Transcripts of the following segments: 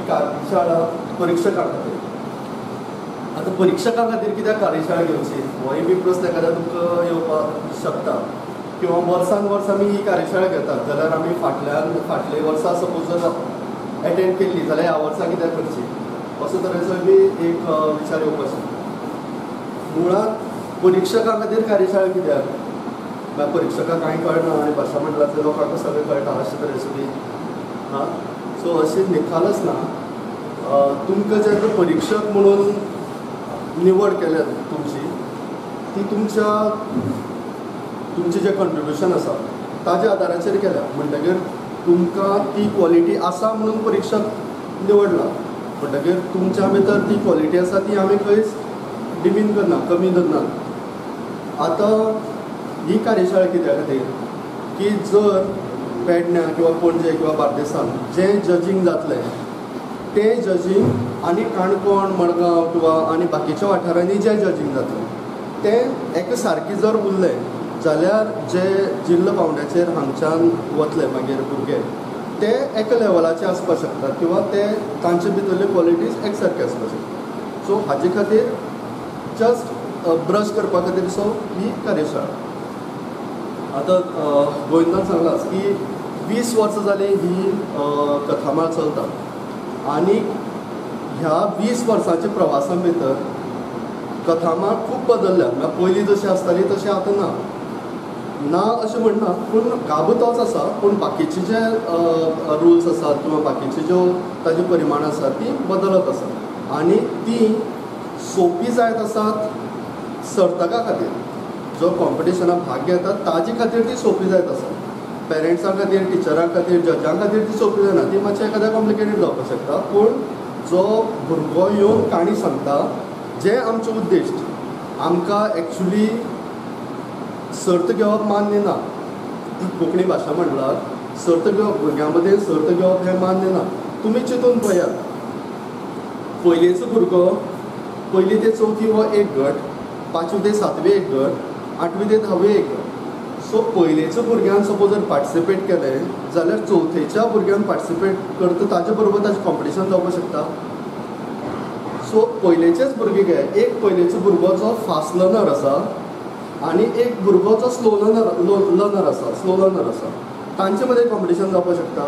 कार्यशाळा परिक्षकां खातीर. आतां परिक्षकां खातीर कित्याक कार्यशाळा घेवची होय बी प्रस्न एखाद्या तुमकां येवपाक शकता. किंवा वर्सान वर्स आमी ही कार्यशाळा घेतात जाल्यार आमी फाटले वर्सा सपोज जर एटेंड केल्ली जाल्यार ह्या वर्सा कित्याक करची असो तरेचो बी एक विचार येवपाक शकता. मुळांत परिक्षकां खातीर कार्यशाळा कित्याक? म्हळ्यार परिक्षकांक कांय कळना आनी भाशा मंडळांतल्या लोकांक सगळें कळटा अशें तरेचो बी हां. सो अशी निखालच ना. तुमकां जेन्ना परिक्षक म्हणून निवड केल्या तुमची ती तुमचें जें कंट्रिब्युशन आसा ताज्या आदाराचेर केल्या म्हणटगीर तुमकां ती क्वॉलिटी आसा म्हणून परिक्षक निवडला म्हणटगीर तुमच्या भितर ती क्वॉलिटी आसा ती आमी खंयच डिमीन करना, कमी धरना. आतां ही कार्यशाळा कित्या खातीर की जर पेडण्या किंवा पणजे किंवा बार्देसान जें जजींग जातलें तें जजींग आनी काणकोण, मडगांव किंवा आनी बाकीच्या वाठारांनी जें जजींग जातलें तें एका सारकें जर उरलें जाल्यार जे जिल्लो पावंड्याचेर हांगच्यान वतले मागीर भुरगे ते एका लेवलाचे आसपाक शकतात किंवा ते तांचे भितरले क्वॉलिटीज एक सारके आसपाक शकतात. सो हाजे खातीर जस्ट ब्रश करपा खातीर सो ही कार्यशाळा. आतां गोविंदान सांगलाच की 20 वर्सां जालीं ही कथामाळ चलता आनी ह्या 20 वर्सांच्या प्रवासा भितर कथामाळ खूब बदलल्या. म्हळ्यार पयलीं जशी आसताली तशें आतां ना ना अशें म्हणना, पूण गाबो तोच आसा, पूण बाकीचे जे रुल्स आसात किंवा बाकीचे ज्यो ताजे परिमाण आसा ती बदलत आसा आनी ती सोंपी जायत आसात सर्तका खातीर. जो कॉम्पिटिशनाक भाग घेता ताजे खातीर ती सोंपी जायत आसा. पेरंट्सां खातीर, टिचरां खातीर, जजां खातीर ती सोंपी जायना, ती मातशी एखाद्या कॉम्प्लिकेटेड जावपाक शकता. पूण जो भुरगो येवन काणी सांगता जें आमचें उद्दिश्ट, आमकां एक्चुली सर्त घेवप मान्य ना. कोंकणी भाशा मंडळाक सर्त घेवप, भुरग्यां मदीं सर्त घेवप हें मान्य ना. तुमी चिंतून पळयात, पयलींचो भुरगो पयली ते चवथी हो एक गट, पांचवी ते सातवी एक गट, आठवी ते धावी एक गट. सो पयलींच्या भुरग्यान सपोज जर पार्टिसिपेट केलें जाल्यार चवथेच्या भुरग्यान पार्टिसिपेट करता ताजे बरोबर ताजें कॉम्पिटिशन जावपाक शकता. सो पयलेचेच भुरगे घे, एक पयलेचो भुरगो जो फास्ट लर्नर आसा आनी एक भुरगो जो स्लो लर्नर आसा, तांचे मदीं कॉम्पिटिशन जावपाक शकता.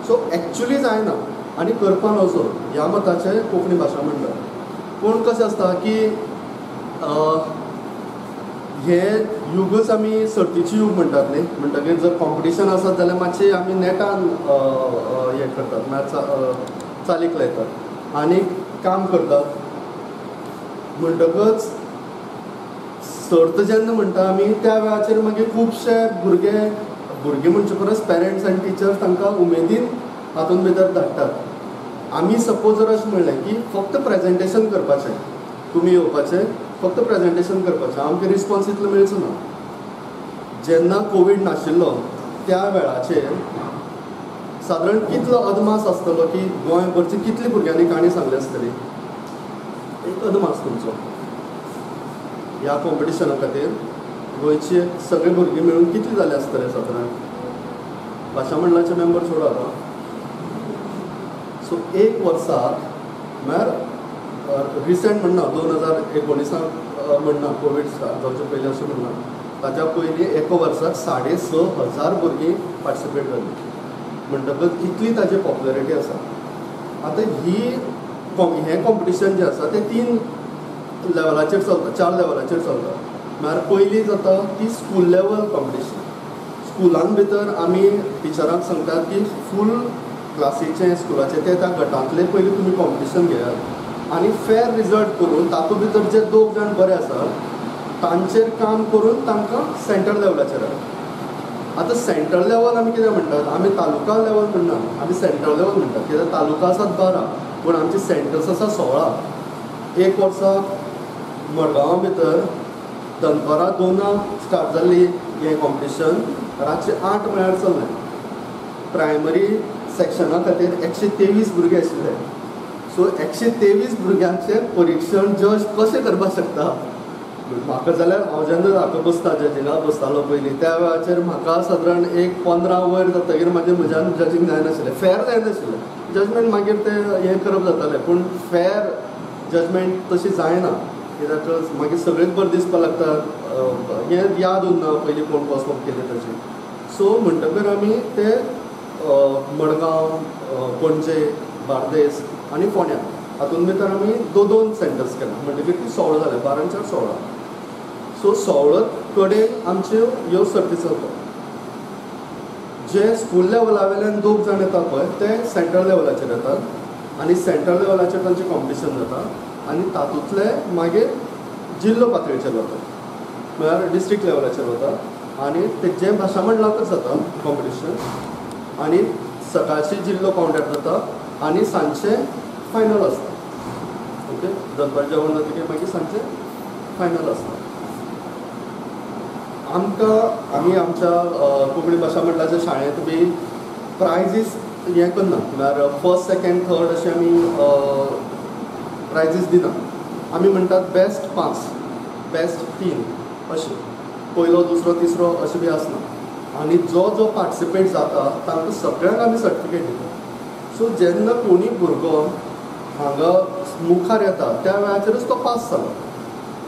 सो एक्चुली जायना आनी करपा नजो ह्या मताचें कोंकणी भाशा मंडळ. पूण कशें आसता की हें युगच आमी सर्तीचें यूग म्हणटात न्ही, म्हणटकीर जर कॉम्पिटिशन आसत जाल्यार मातशें आमी नेटान हें करतात, म्हळ्यार चालीक लायतात आनी काम करतात. म्हणटकच सर्त जेन्ना म्हणटा आमी त्या वेळाचेर मागीर खुबशे भुरगे म्हणचे परस पेरंट्स आनी टिचर्स तांकां उमेदीन हातूंत भितर धाडटात. आमी सपोज जर अशें म्हणलें की फक्त प्रेजेंटेशन करपाचें, तुमी येवपाचें फक्त प्रेजेंटेशन करपाचें, आमकां रिस्पोन्स इतलो मेळचो ना. जेन्ना कोवीड नाशिल्लो त्या वेळाचेर सादारण कितलो अदमास आसतलो की गोंयभरची कितली भुरग्यांनी काणी सांगली आसतली, एक अदमास तुमचो ह्या कॉम्पिटिशना खातीर गोंयचे सगळे भुरगे मेळून कितले जाले आसतले सादारण? भाशा मंडळाचे मेंबर सोडा आतां. सो एक वर्साक म्हळ्यार रिसंट म्हणना, 2019 म्हणना, कोवीड स्टार्ट जावचे पयलीं अशें म्हणना, ताच्या पयलीं एका वर्साक 6,500 भुरगीं पार्टिसिपेट जालीं. म्हणटकच इतली ताजी पॉप्युलरिटी आसा. आतां हें कॉम्पिटिशन जें आसा तें 3 लेवलाचेर चलता, 4 लेवलाचेर चलता. म्हळ्यार पयली जाता ती स्कूल लेवल कॉम्पिटिशन. स्कुलान भितर आमी टिचरांक सांगतात की फूल क्लासीचें स्कुलाचें ते त्या गटांतलें पयलीं तुमी कॉम्पिटिशन घेयात आनी फेर रिजल्ट करून तातूंत भितर जे 2 जाण बरे आसात तांचेर काम करून तांकां सेंट्रल लेवलाचेर हाडप. आतां सेंट्रल लेवल आमी कितें म्हणटात, आमी तालुका लेवल म्हणना, आमी सेंट्रल लेवल म्हणटात. कित्याक तालुका आसात 12, पूण आमचे सेंटर्स आसा 16. एक वर्साक मडगांवा भितर दनपारां 2 स्टार्ट जाल्ली हें कॉम्पिटिशन, रातचें 8 म्हळ्यार चल्लें. प्रायमरी सेक्शना खातीर 123 भुरगे आशिल्ले. सो 123 भुरग्यांचें परिक्षण जज कशें करपाक शकता? म्हाका जाल्यार हांव जेन्ना हाका बसता जजिंगाक बसतालो पयलीं त्या वेळाचेर म्हाका सादारण एक 15 वयर जातकीर म्हाजें म्हज्यान जजींग जायनाशिल्लें, फेर जायनाशिल्लें. जजमेंट मागीर ते हें करप जातालें, पूण फॅर जजमेंट तशी जायना कित्याक मागीर सगळेच बरें दिसपाक लागता, हें याद उरना पयलीं कोण परफॉर्म केलें ताचें. सो म्हणटकर आमी ते मडगांव, पणजे, बार्देस आनी फोंड्या हातूंत भितर आमी 2-2 सेंटर्स केला, म्हणटकीर ती 16 जाले, 12 आनी 4 16. सो 16 कडेन आमच्यो ह्यो सर्ती चलता. जे स्कूल लेवला वयल्यान 2 जाण येता पळय ते सेंट्रल लेवलाचेर येतात आनी सेंट्रल लेवलाचेर तांचें कॉम्पिटिशन जाता आनी तातूंतले मागीर जिल्लो पातळीचेर वता, म्हळ्यार डिस्ट्रिक्ट लेवलाचेर वता आनी ते जे भाशा मंडळाकच जाता कॉम्पिटिशन आनी सकाळचे जिल्लो पावंड्यार जाता आनी सांजचें फायनल आसता. ओके, दनपार जेवण जातकीर मागीर सांजचें फायनल आसता. आमकां आमी आमच्या कोंकणी भाशा मंडळाच्या शाळेंत बी प्रायजीस हें करना, म्हळ्यार फर्स्ट सेकेंड थर्ड अशें आमी प्रायजीस दिना. आमी म्हणटात बेस्ट 5, बेस्ट 3 अशें, पयलो दुसरो तिसरो अशें बी आसना. आनी जो जो पार्टिसिपेट जाता तांकां सगळ्यांक आमी सर्टिफिकेट दिता. सो जेन्ना कोणी भुरगो हांगा मुखार येता त्या वेळाचेरच तो पास जालो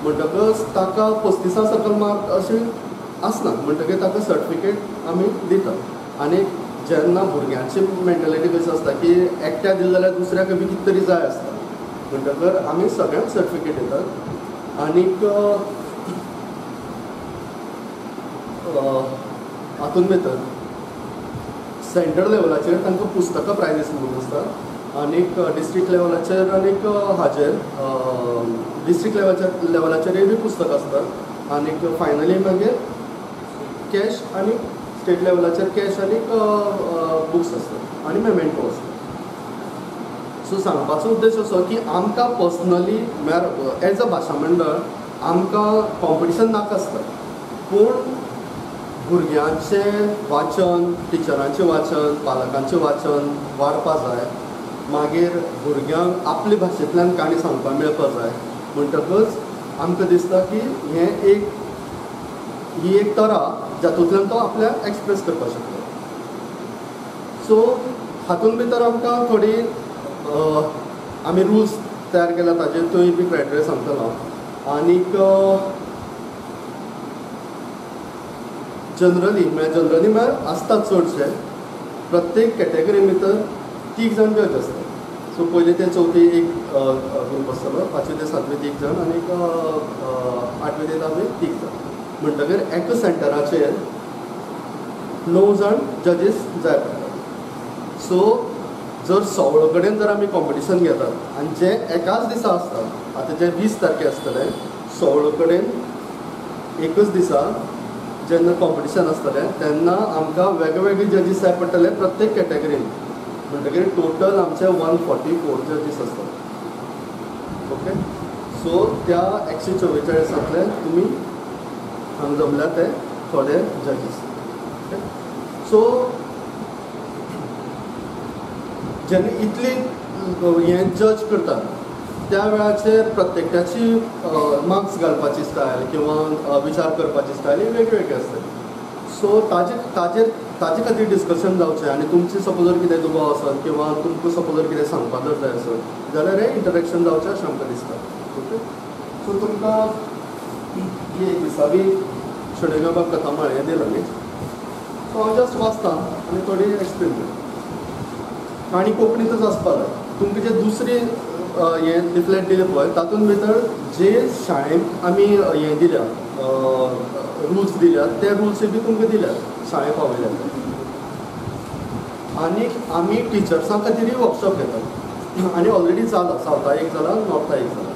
म्हणटकच ताका 35 सकयल मार्क अशें आसना, म्हणटकीर ताका सर्टिफिकेट आमी दिता. आनी जेन्ना भुरग्यांची मेंटलिटी कशी आसता की एकट्या दिलें जाल्यार दुसऱ्याक बी कितें तरी जाय आसता, म्हणटकर आमी सगळ्यांक सर्टिफिकेट दितात. आनीक हातूंत भितर सेंट्रल लेवलाचेर तांकां पुस्तकां प्रायजीस म्हणून आसता आनीक डिस्ट्रिक्ट लेवलाचेर आनीक हाजेर डिस्ट्रिक्ट लेवलाचेरूय बी पुस्तकां आसतात आनीक फायनली मागीर कॅश आनी स्टेट लेवलाचेर कॅश आनीक बुक्स आसतात आनी मेमेंटो आसता. सो सांगपाचो उद्देश असो की आमकां पर्सनली म्हळ्यार एज अ भाशा मंडळ आमकां कॉम्पिटिशन नाका आसता, पूण भुरग्यांचें वाचन, टिचरांचें वाचन, पालकांचें वाचन वाडपा जाय. मागीर भुरग्यांक आपले भाशेंतल्यान काणी सांगपाक मेळपा जाय. म्हणटकच आमकां दिसता की हें एक ही एक तरा जातूंतल्यान तो आपल्याक एक्सप्रेस करपाक शकता. सो हातूंत भितर आमकां थोडी आमी रुल्स तयार केला ताजेर तोय बी क्रायटेरिया सांगतलो हांव. आनीक जनरली म्हळ्यार आसता चडशे प्रत्येक कॅटेगरी भितर 3 जाण जज आसता. सो पयली ते चवथी एक ग्रूप आसतलो, 5वी ते 7वी 3 जाण आनी 8वी ते 10वी 3 जाण. म्हणटकीर एका सेंटराचेर 9 जाण जजीस जाय पडटा. सो जर 16 कडेन जर आमी कॉम्पिटिशन घेतात आनी जे एकाच दिसा आसता, आतां जे 20 तारखे आसतले 16 कडेन एकच दिसा जेन्ना कॉम्पिटिशन आसतलें तेन्ना आमकां वेगवेगळे जजीस जाय पडटले प्रत्येक कॅटेगरीन. म्हणटकीर टोटल आमचे 144 जजीस आसतात. ओके, सो त्या 144 तुमी हांगा जमल्या ते थोडे जजीस. ओके, सो जेन्ना इतली हें जज करतात त्या वेळाचेर प्रत्येकाची मार्क्स घालपाची स्टायल किंवा विचार करपाची स्टायल ही वेगवेगळी आसता. सो ताजे खातीर डिस्कशन जावचें आनी तुमचे सपोज जर कितें दुबाव आसत किंवा तुमकां सपोज जर कितें सांगपाक जर जाय आसत जाल्यार हें इंटरेक्शन जावचें अशें आमकां दिसता. ओके, सो तुमकां ही एक विसावी शणै गोंयबाब कथामाळ हें दिलां न्ही, सो हांव जस्ट वाचतां आनी थोडी एक्सप्लेन करतां. आनी कोंकणींतच आसपा जाय. तुमकां जे दुसरी हें लिफलेट दिलें पळय तातूंत भितर जे शाळेंत आमी हें दिल्या रुल्स दिल्यात ते रुल्सूय बी तुमकां दिल्यात शाळे पावयल्यात. आनी आमी टिचर्सां खातीरूय वर्कशॉप घेतात आनी ऑलरेडी जाला, सावथा एक जाला, नॉर्था एक जाला.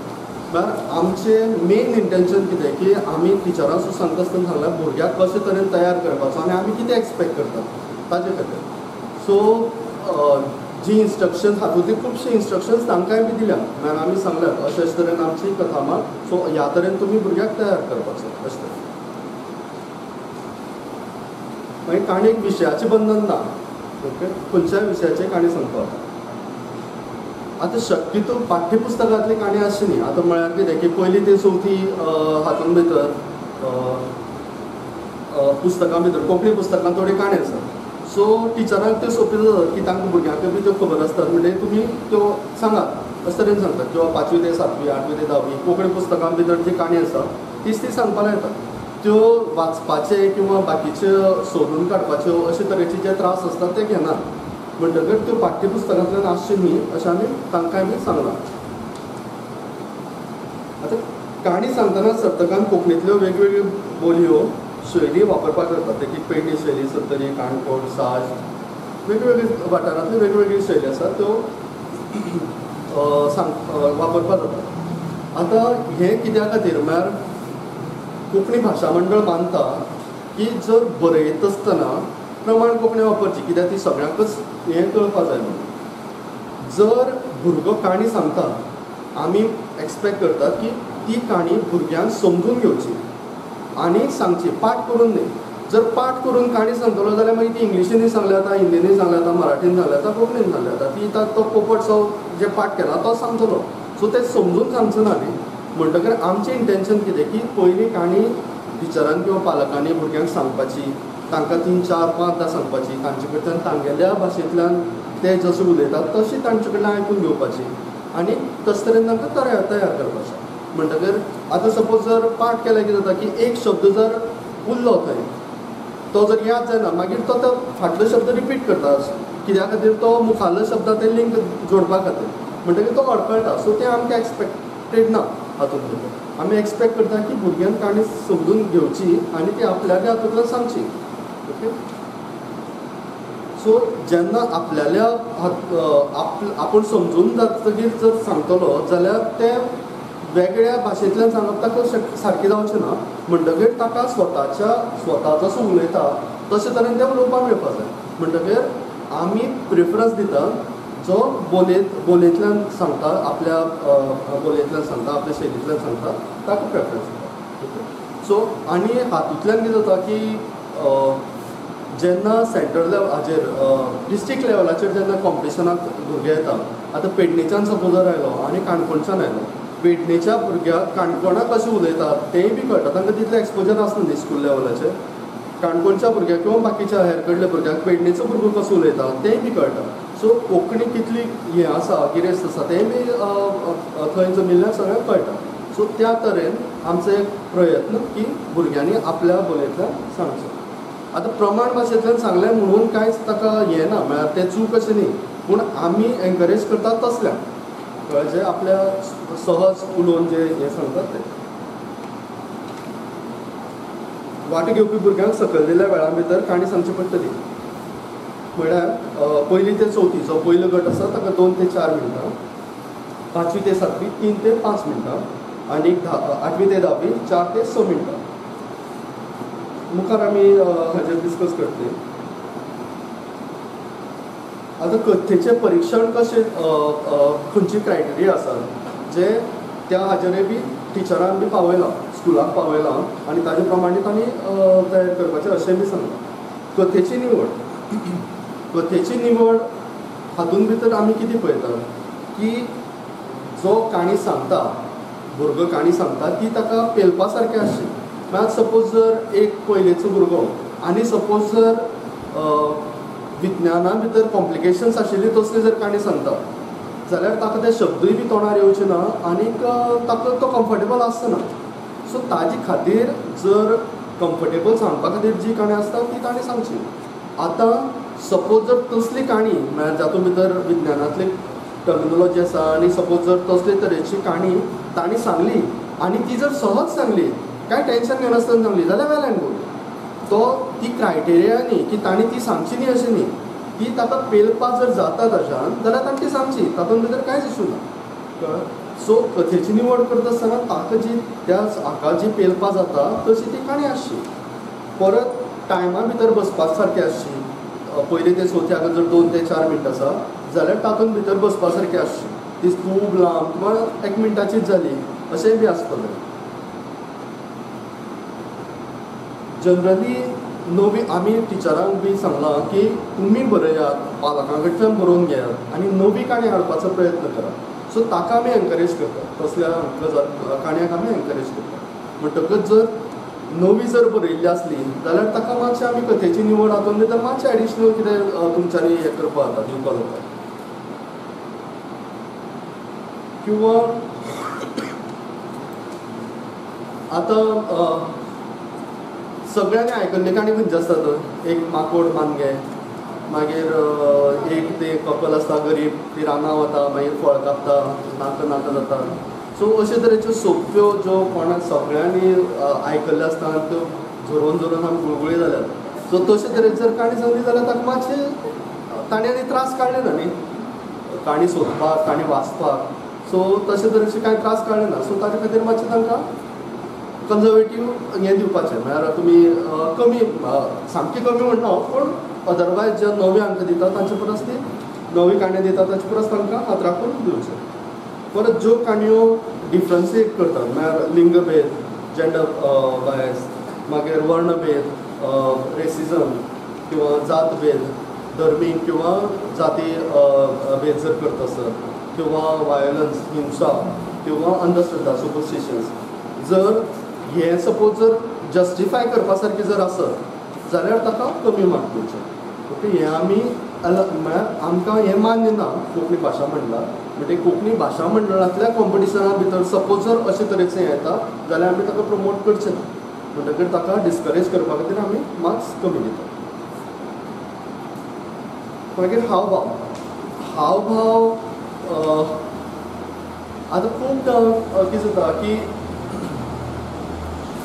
म्हळ्यार आमचें मेन इंटेंशन कितें की आमी टिचरां सुद्दां सांगता आसतना सांगलां भुरग्याक कशे तरेन तयार करपाचो आनी आमी कितें एक्सपेक्ट करतात ताजे खातीर. सो जी इन्स्ट्रक्शन्स हातूंतली खुबशीं इन्स्ट्रक्शन्स तांकांय बी दिल्या, म्हळ्यार आमी सांगल्यात अशे अशे तरेन आमची कथामाळ, सो ह्या तरेन तुमी भुरग्याक तयार करपाचो अशें तरेन. मागीर काणयेक विशयाचें बंधन ना. ओके, खंयच्याय विशयाचेर काणी सांगपाक. आतां शक्यतो पाठ्यपुस्तकांतली काणी आसची न्ही. आतां म्हळ्यार कितें की पयली ते चवथी हातूंत भितर पुस्तकां भितर कोंकणी पुस्तकां थोडी काणी आसा. सो टिचरांक त्यो सोंप्यो जातात की तांकां भुरग्यांक बी त्यो खबर आसतात म्हणजे तुमी त्यो सांगात अशें तरेन सांगतात. किंवा 5वी ते 7वी 8वी ते 10वी कोंकणी पुस्तकां भितर जी काणी आसा तीच ती सांगपाक येता. त्यो वाचपाचे किंवा बाकीचे सोदून काडपाच्यो अशे तरेचे जे त्रास आसतात ते घेनात. म्हणटकच त्यो पाठ्यपुस्तकांतल्यान आसच्यो न्ही अशें आमी तांकां बी सांगलां. आतां काणी सांगतना सर्तकान कोंकणींतल्यो वेगवेगळ्यो बोलयो शैली वापरपाक जाता. देखीक पेडणी शैली, सत्तरी, काणकोण, साज, वेगवेगळे वाठारांतल्यो वेगवेगळी शैली आसा त्यो वापरपाक जाता. आतां हें कित्या खातीर म्हळ्यार कोंकणी भाशा मंडळ मानता की जर बरयता आसतना प्रमाण कोंकणी वापरची कित्याक ती सगळ्यांकच हें कळपाक जाय म्हणून. जर भुरगो काणी सांगता आमी एक्सपेक्ट करतात की ती काणी भुरग्यांक समजून घेवची आनी सांगची, पाठ करून न्ही. जर पाठ करून काणी सांगतलो जाल्यार मागीर ती इंग्लिशीनूय सांगल्या जाता, हिंदीनूय सांगल्या जाता, मराठीन सांगल्या जाता, कोंकणीन सांगल्या जाता. ती तो पोपटसो जे पाठ केला तो सांगतलो. सो तें समजून सांगचो ना न्ही. म्हणटकर आमचें इंटेंशन कितें की पयली काणी टिचरान किंवा पालकांनी भुरग्यांक सांगपाची, तांकां 3, 4, 5 सांगपाची, तांचे कडच्यान तांगेल्या भाशेंतल्यान ते जशें उलयतात तशी तांचे कडल्यान आयकून घेवपाची आनी तशे तरेन तांकां तयार करपाचें. म्हणटकर आतां सपोज जर पाठ केल्यार कितें जाता की एक शब्द जर उरलो थंय तो जर याद जायना मागीर तो तो फाटलो शब्द रिपीट करता कित्या खातीर तो मुखारलो शब्द ते लिंक जोडपा खातीर. म्हणटकीर तो अडकळटा. सो तें आमकां एक्सपेक्टेड ना. हातूंत भितर आमी एक्सपेक्ट करता की भुरग्यान काणी समजून घेवची आनी ती आपल्याल्या हातूंतल्यान सांगची. ओके, सो जेन्ना आपल्याल्या आपूण समजून जातकीर जर सांगतलो जाल्यार तें वेगळ्या भाशेंतल्यान सांगप ताका सारकें जावचें ना. म्हणटकीर ताका स्वता जसो उलयता तशे तरेन तें उलोवपाक मेळपाक जाय. म्हणटकीर आमी प्रिफरन्स दिता जो बोलयेंतल्यान सांगता, आपल्या बोलयेंतल्यान सांगता, आपल्या शैलींतल्यान सांगता ताका प्रेफरन्स दिता. ओके, सो आनी हातूंतल्यान कितें जाता की जेन्ना सेंट्रल हाजेर डिस्ट्रिक्ट लेवलाचेर जेन्ना कॉम्पिटिशनाक भुरगे येता, आतां पेडणेच्यान सपोज जर आयलो आनी काणकोणच्यान आयलो, पेडणेच्या भुरग्याक काणकोणाक कशें उलयतात तेंय बी कळटा, तांकां तितलें एक्सपोजर आसना न्ही स्कूल लेवलाचेर. काणकोणच्या भुरग्याक किंवा बाकीच्या हेर कडल्या भुरग्यांक पेडणेचो भुरगो कसो उलयता तेंय बी कळटा. सो कोंकणी कितली हें आसा, गिरेस्त आसा तेंय बी थंय जमिल्ल्यान सगळ्यांक कळटा. सो त्या तरेन आमचो एक प्रयत्न की भुरग्यांनी आपल्या बोलयेंतल्यान सांगचें. आतां प्रमाण भाशेंतल्यान सांगलें म्हणून कांयच ताका हें ना, म्हळ्यार तें चूक अशें न्ही, पूण आमी एनकरेज करतात तसल्यांक, कळ्ळें, जे आपल्या सहज उलोवन जे हें सांगतात ते. वांटो घेवपी भुरग्यांक सकयल दिल्ल्या वेळा भितर काणी सांगची पडटली. म्हळ्यार 1ली ते 4थी जो पयलो गट आसा ताका 2 ते 4 मिनटां, 5वी ते 7वी 3 ते 5 मिनटां आनी 8वी ते 10वी 4 ते 6 मिनटां. मुखार आमी हाजेर डिस्कस करतले. आतां कथेचें परिक्षण कशें, खंयची क्रायटेरिया आसा जे त्या हाजेरय बी टिचरान बी पावयलां, स्कुलाक पावयलां आनी ताजे प्रमाणे तांणी तयार करपाचें अशें बी सांगलां. कथेची निवड, कथेची निवड हातूंत भितर आमी कितें पळयतात की जो काणी सांगता, भुरगो काणी सांगता ती ताका पेलपा सारकी आसची. म्हळ्यार सपोज जर एक पयलेचो भुरगो आनी सपोज जर विज्ञाना भितर कॉम्प्लिकेशन्स आशिल्ली तसली जर काणी सांगता जाल्यार ताका ते शब्दूय बी तोंडार येवचे ना आनीक ताका तो कम्फर्टेबल आसना. सो ताजे खातीर जर कम्फर्टेबल सांगपा खातीर जी काणी आसता ती ताणें सांगची. आतां सपोज जर तसली काणी म्हळ्यार जातूंत भितर विज्ञानांतली टर्मिनोलॉजी आसा आनी सपोज जर तसले तरेची काणी ताणें सांगली आनी ती जर सहज सांगली, कांय टेंशन घेनासतना सांगली जाल्यार वेल एंड गूड. तो ती क्रायटेरिया न्ही की ताणें ती सांगची न्ही अशें न्ही, ती ताका पेलपा जर जाता ताच्यान जाल्यार ताणें ती सांगची, तातूंत भितर कांयच इशू ना. कळ्ळें? सो कथेची निवड करता आसतना ताका जी त्या हाका जी पेलपा जाता तशी ती काणी आसची. परत टायमा भितर बसपा सारकी आसची. 1ली ते 4थी हाका जर 2 ते 4 मिनटां आसा जाल्यार तातूंत भितर बसपा सारकी आसची, ती खूब लांब किंवा 1 मिनटाचीच जाली अशेंय बी आसपाक जाय. जनरली नवी आमी टिचरांक बी सांगलां की तुमी बरयात, पालकां कडच्यान बरोवन घेयात आनी नवी काणी हाडपाचो प्रयत्न करात. सो ताका आमी एनकरेज करतात, तसल्या काणयांक आमी एनकरेज करतात. म्हणटकच जर नवी जर बरयल्ली आसली जाल्यार ताका मातशें आमी कथेची निवड हातून भितर मातशें एडिशनल कितें तुमच्यांनी हें करपाक जाता, दिवपाक जाता. किंवा आतां सगळ्यांनी आयकल्ली काणी खंयची आसता तर एक माकोड मानगें, मागीर एक ते कपल आसता गरीब, ती रानां वता, मागीर फळ कापता, नाका नाका जाता. सो अशे तरेच्यो सोंप्यो ज्यो कोणाक सगळ्यांनी आयकल्ल्यो आसता आनी त्यो झरोवन झरोवन आमी गुळगुळी जाल्यात. सो तशे तरेन जर काणी सांगली जाल्यार ताका मातशें ताणें आनी त्रास काडले ना न्ही काणी सोदपाक, काणी वाचपाक. सो तशे तरेचे कांय त्रास काडले ना. सो ताजे खातीर मातशें तांकां कन्जर्वेटीव हें दिवपाचें, म्हळ्यार तुमी कमी, सामकें कमी म्हणना हांव, पूण अदरवायज जे नवे आमकां दिता तांचे परस ती नवी काणयो दिता ताचे परस तांकां हात राखून दिवचें. परत ज्यो काणयो डिफरन्सिएट करतात, म्हळ्यार लिंगभेद, जेंडर बायस, मागीर वर्णभेद, रेसिजम किंवा जातभेद, धर्मीक किंवा जाती भेद जर करता आसत, किंवा वायलन्स, हिंसा किंवा अंधश्रद्धा, सुपरस्टिशन्स, जर हें सपोज जर जस्टिफाय करपा सारकें जर आसत जाल्यार ताका कमी मार्क दिवचे. ओके, हें आमी म्हळ्यार आमकां हें मान्य ना कोंकणी भाशा मंडळाक. म्हणजे कोंकणी भाशा मंडळांतल्या कॉम्पिटिशना भितर सपोज जर अशे तरेचें येता जाल्यार आमी ताका प्रमोट करचें ना, म्हणटकीर ताका डिस्करेज करपा खातीर आमी मार्क्स कमी दितात. मागीर हावभाव, हावभाव आतां खूबदां कितें जाता की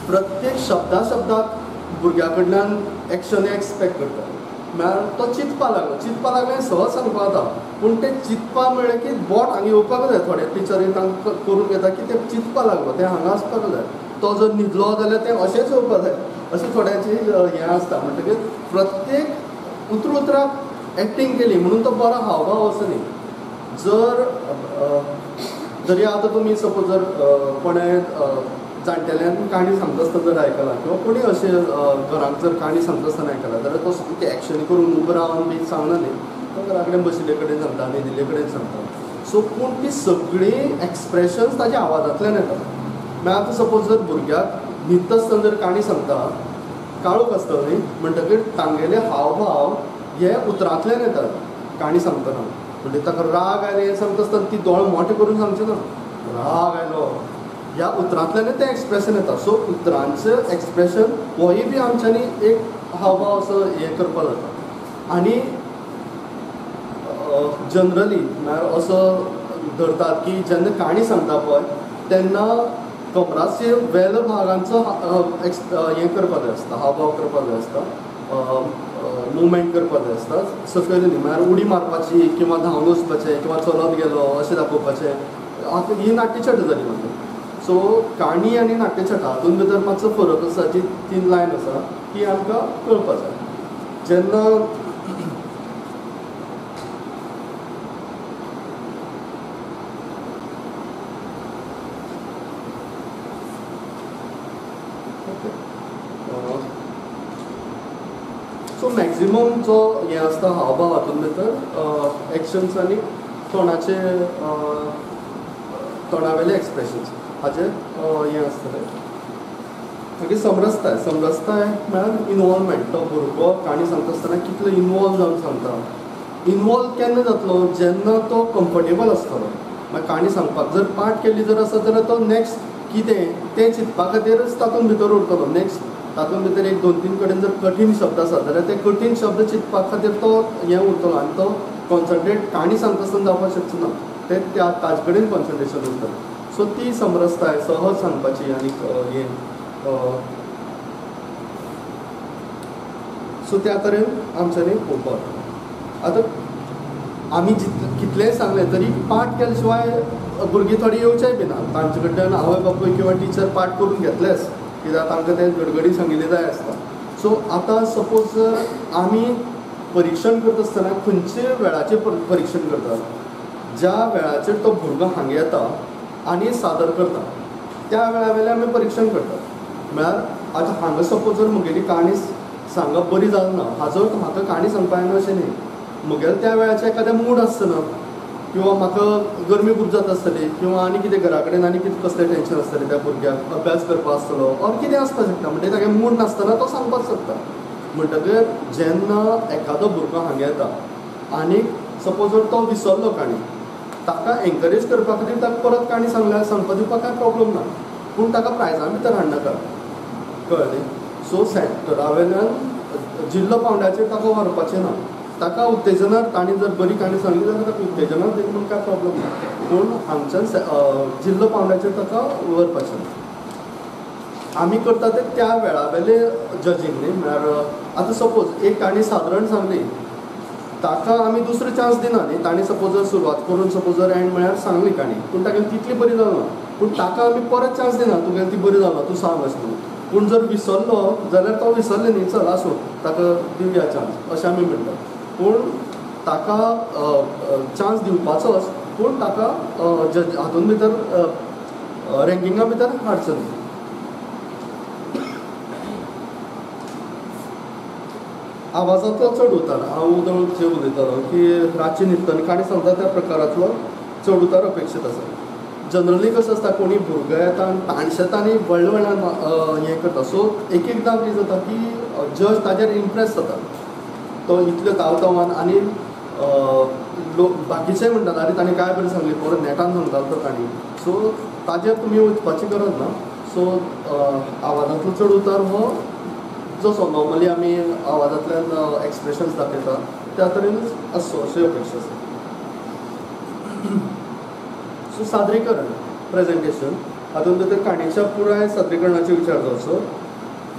प्रत्येक शब्दा शब्दाक भुरग्या कडल्यान एक्शन एक्सपेक्ट करता, म्हळ्यार तो चिंतपा लागलो, चिंतपा लागलें सहज सांगपा जाता, पूण तें चिंतपा म्हळ्यार की बोट हांगा येवपाक जाय. थोडे टिचरी तांकां करून घेता की तें चिंतपा लागलो तें हांगा आसपाक जाय, तो जर न्हिदलो जाल्यार तें अशेंच येवपाक जाय, अशें थोड्यांची हें आसता. म्हणटकीर प्रत्येक उतर उतराक एक्टींग केली म्हणून तो बरो हावभाव असो न्ही. जर जरी आतां तुमी सपोज जर कोणें जाणटेल्यान काणी सांगता आसतना जर आयकलां किंवा कोणी अशें घरांत जर काणी सांगता आसतना आयकलां जाल्यार तो सामकें एक्शन करून उबो रावन बी सांगना न्ही, तो घरा कडेन बशिल्ले कडेन सांगता, न्हिदिल्ले कडेन सांगता. सो पूण ती सगळीं एक्सप्रेशन्स ताज्या आवाजांतल्यान येता. मागीर आतां सपोज जर भुरग्याक न्हिदता आसतना जर काणी सांगता, काळोख आसता न्ही, म्हणटकीर तांगेले हावभाव हे उतरांतल्यान येतात काणी सांगतना. म्हणजे ताका राग आयलो हें सांगता आसतना ती दोळे मोठे करून सांगचे ना, राग आयलो ह्या उतरांतल्यान तें एक्सप्रेशन येता. सो उतरांचें एक्सप्रेशन होय बी आमच्यांनी एक हावभाव असो हें करपाक जाता. आनी जनरली म्हळ्यार असो धरतात की जेन्ना काणी सांगता पळय तेन्ना कमराचे वेल भागांचो हें करपाक जाय आसता, हावभाव करपाक जाय आसता, मुवमेंट करपाक जाय आसता सकयल न्ही, म्हळ्यार उडी मारपाची किंवा धांवन वचपाचें किंवा चलत गेलो अशें दाखोवपाचें. आतां ही नाट्यछटा जाली मागीर. सो काणी आनी नाट्यछटा हातूंत भितर मातसो फरक आसा, जी तीन लायन आसा ती आमकां कळपाक जाय. जेन्ना सो मॅक्झिमम जो हें आसता हावभाव हातूंत भितर एक्शन्स आनी तोंडाचे तोंडावेले एक्सप्रेशन्स हाचें हें आसतलें. मागीर समरसताय, समरसताय म्हळ्यार इनवॉल्वमेंट, तो भुरगो काणी सांगता आसतना कितलो इनवॉल्व जावन सांगता. इनवॉल्व केन्ना जातलो, जेन्ना तो कम्फर्टेबल आसतलो. मागीर काणी सांगपाक जर पाठ केल्ली जर आसत जाल्यार तो नेक्स्ट कितें तें चिंतपा खातीरच तातूंत भितर उरतलो. नेक्स्ट तातूंत भितर एक दोन तीन कडेन जर कठीण शब्द आसा जाल्यार ते कठीण शब्द चिंतपा खातीर तो हें उरतलो आनी तो कॉन्सन्ट्रेट काणी सांगता आसतना जावपाक शकचो ना, ते त्या ताजे कडेन कॉन्सन्ट्रेशन उरतलें. सो ती समरसताय सहज सांगपाची आनी हें सो त्या तरेन आमच्यांनी पळोवपाक. आतां आमी कितलेंय सांगलें तरी पाठ केल्या शिवाय भुरगीं थोडीं येवचेय बी ना, तांचे कडल्यान आवय बापूय किंवा टिचर पाठ करून घेतलेच कित्याक तांकां तें गडगडी सांगिल्लें जाय आसता. सो आतां सपोज जर आमी परिक्षण करता आसतना खंयचे वेळाचेर परिक्षण करतात, ज्या वेळाचेर तो भुरगो हांगा येता आनी सादर करता त्या वेळा वेल्यान आमी परिक्षण करतात. म्हळ्यार आतां हांगा सपोज जर म्हगेली काणी सांगप बरी जाली ना, हाजो अर्थ म्हाका काणी सांगपा येना अशें न्ही, म्हगेलें त्या वेळाचेर एखादें मूड आसतना किंवा म्हाका गरमी खूब जाता आसतली किंवा आनी कितें घरा कडेन आनी कितें कसलें टेंशन आसतलें त्या भुरग्याक अभ्यास करपा आसतलो ऑर कितें आसपाक शकता म्हणजे तागे मूड नासतना तो सांगपाक शकता. म्हणटकीर जेन्ना एखादो भुरगो हांगा येता आनी सपोज जर तो विसरलो काणी ताका एनकरेज करपा खातीर ताका परत काणी सांगल्यार सांगपा दिवपाक कांय प्रॉब्लम ना, पूण ताका प्रायजां भितर हाडनाका, कळ्ळें न्ही. सो सेंटरा वयल्यान जिल्लो पांवड्याचेर ताका व्हरपाचें ना, ताका उत्तेजनार ताणें जर बरी काणी सांगली जाल्यार ताका उत्तेजनार दिली म्हूण कांय प्रॉब्लम ना, पूण हांगच्यान जिल्लो पांवड्याचेर ताका व्हरपाचें ना. आमी करता ते त्या वेळा वेले जजींग न्ही, म्हळ्यार आतां सपोज एक काणी सादारण सांगली ताका आमी दुसरो चान्स दिना न्ही, ताणें सपोज जर सुरवात करून सपोज जर एंड म्हळ्यार सांगली काणी पूण तागेली तितली बरी जावना, पूण ताका आमी परत चान्स दिना तुगेली ती बरी जावना तूं सांग अशें म्हणून, पूण जर विसरलो जाल्यार तो विसरले न्ही चल आसूं ताका दिवया चान्स अशें आमी म्हणटात, पूण ताका चान्स दिवपाचोच पूण ताका जज हातून भितर रँकिंगा भितर हाडचो न्ही. आवाजांतलो चड उतार, हांव उदळ जे उलयतालो की रातची न्हिदतना काणी सांगता त्या प्रकारांतलो चड उतार अपेक्षीत आसा. जनरली कसो आसता कोणी भुरगो येता आनी ताणशेता आनी व्हडल्या व्हडल्यान हें करता, सो एक एकदां कितें जाता की जज ताजेर इम्प्रेस जाता, तो इतलो तावतावान आनी लोक बाकीचे म्हणटात आरे ताणें काय बरें सांगलें परत नेटान सांगतालो तो काणी, सो ताजेर तुमी वचपाची गरज ना. सो आवाजांतलो चड उतार हो जसो नॉर्मली आमी आवाजांतल्यान एक्सप्रेशन्स दाखयता त्या तरेनूच आसचो अशी अपेक्षा आसा. सो सादरीकरण प्रेजेंटेशन हातूंत भितर काणयेच्या पुराय सादरीकरणाचो विचार जावचो.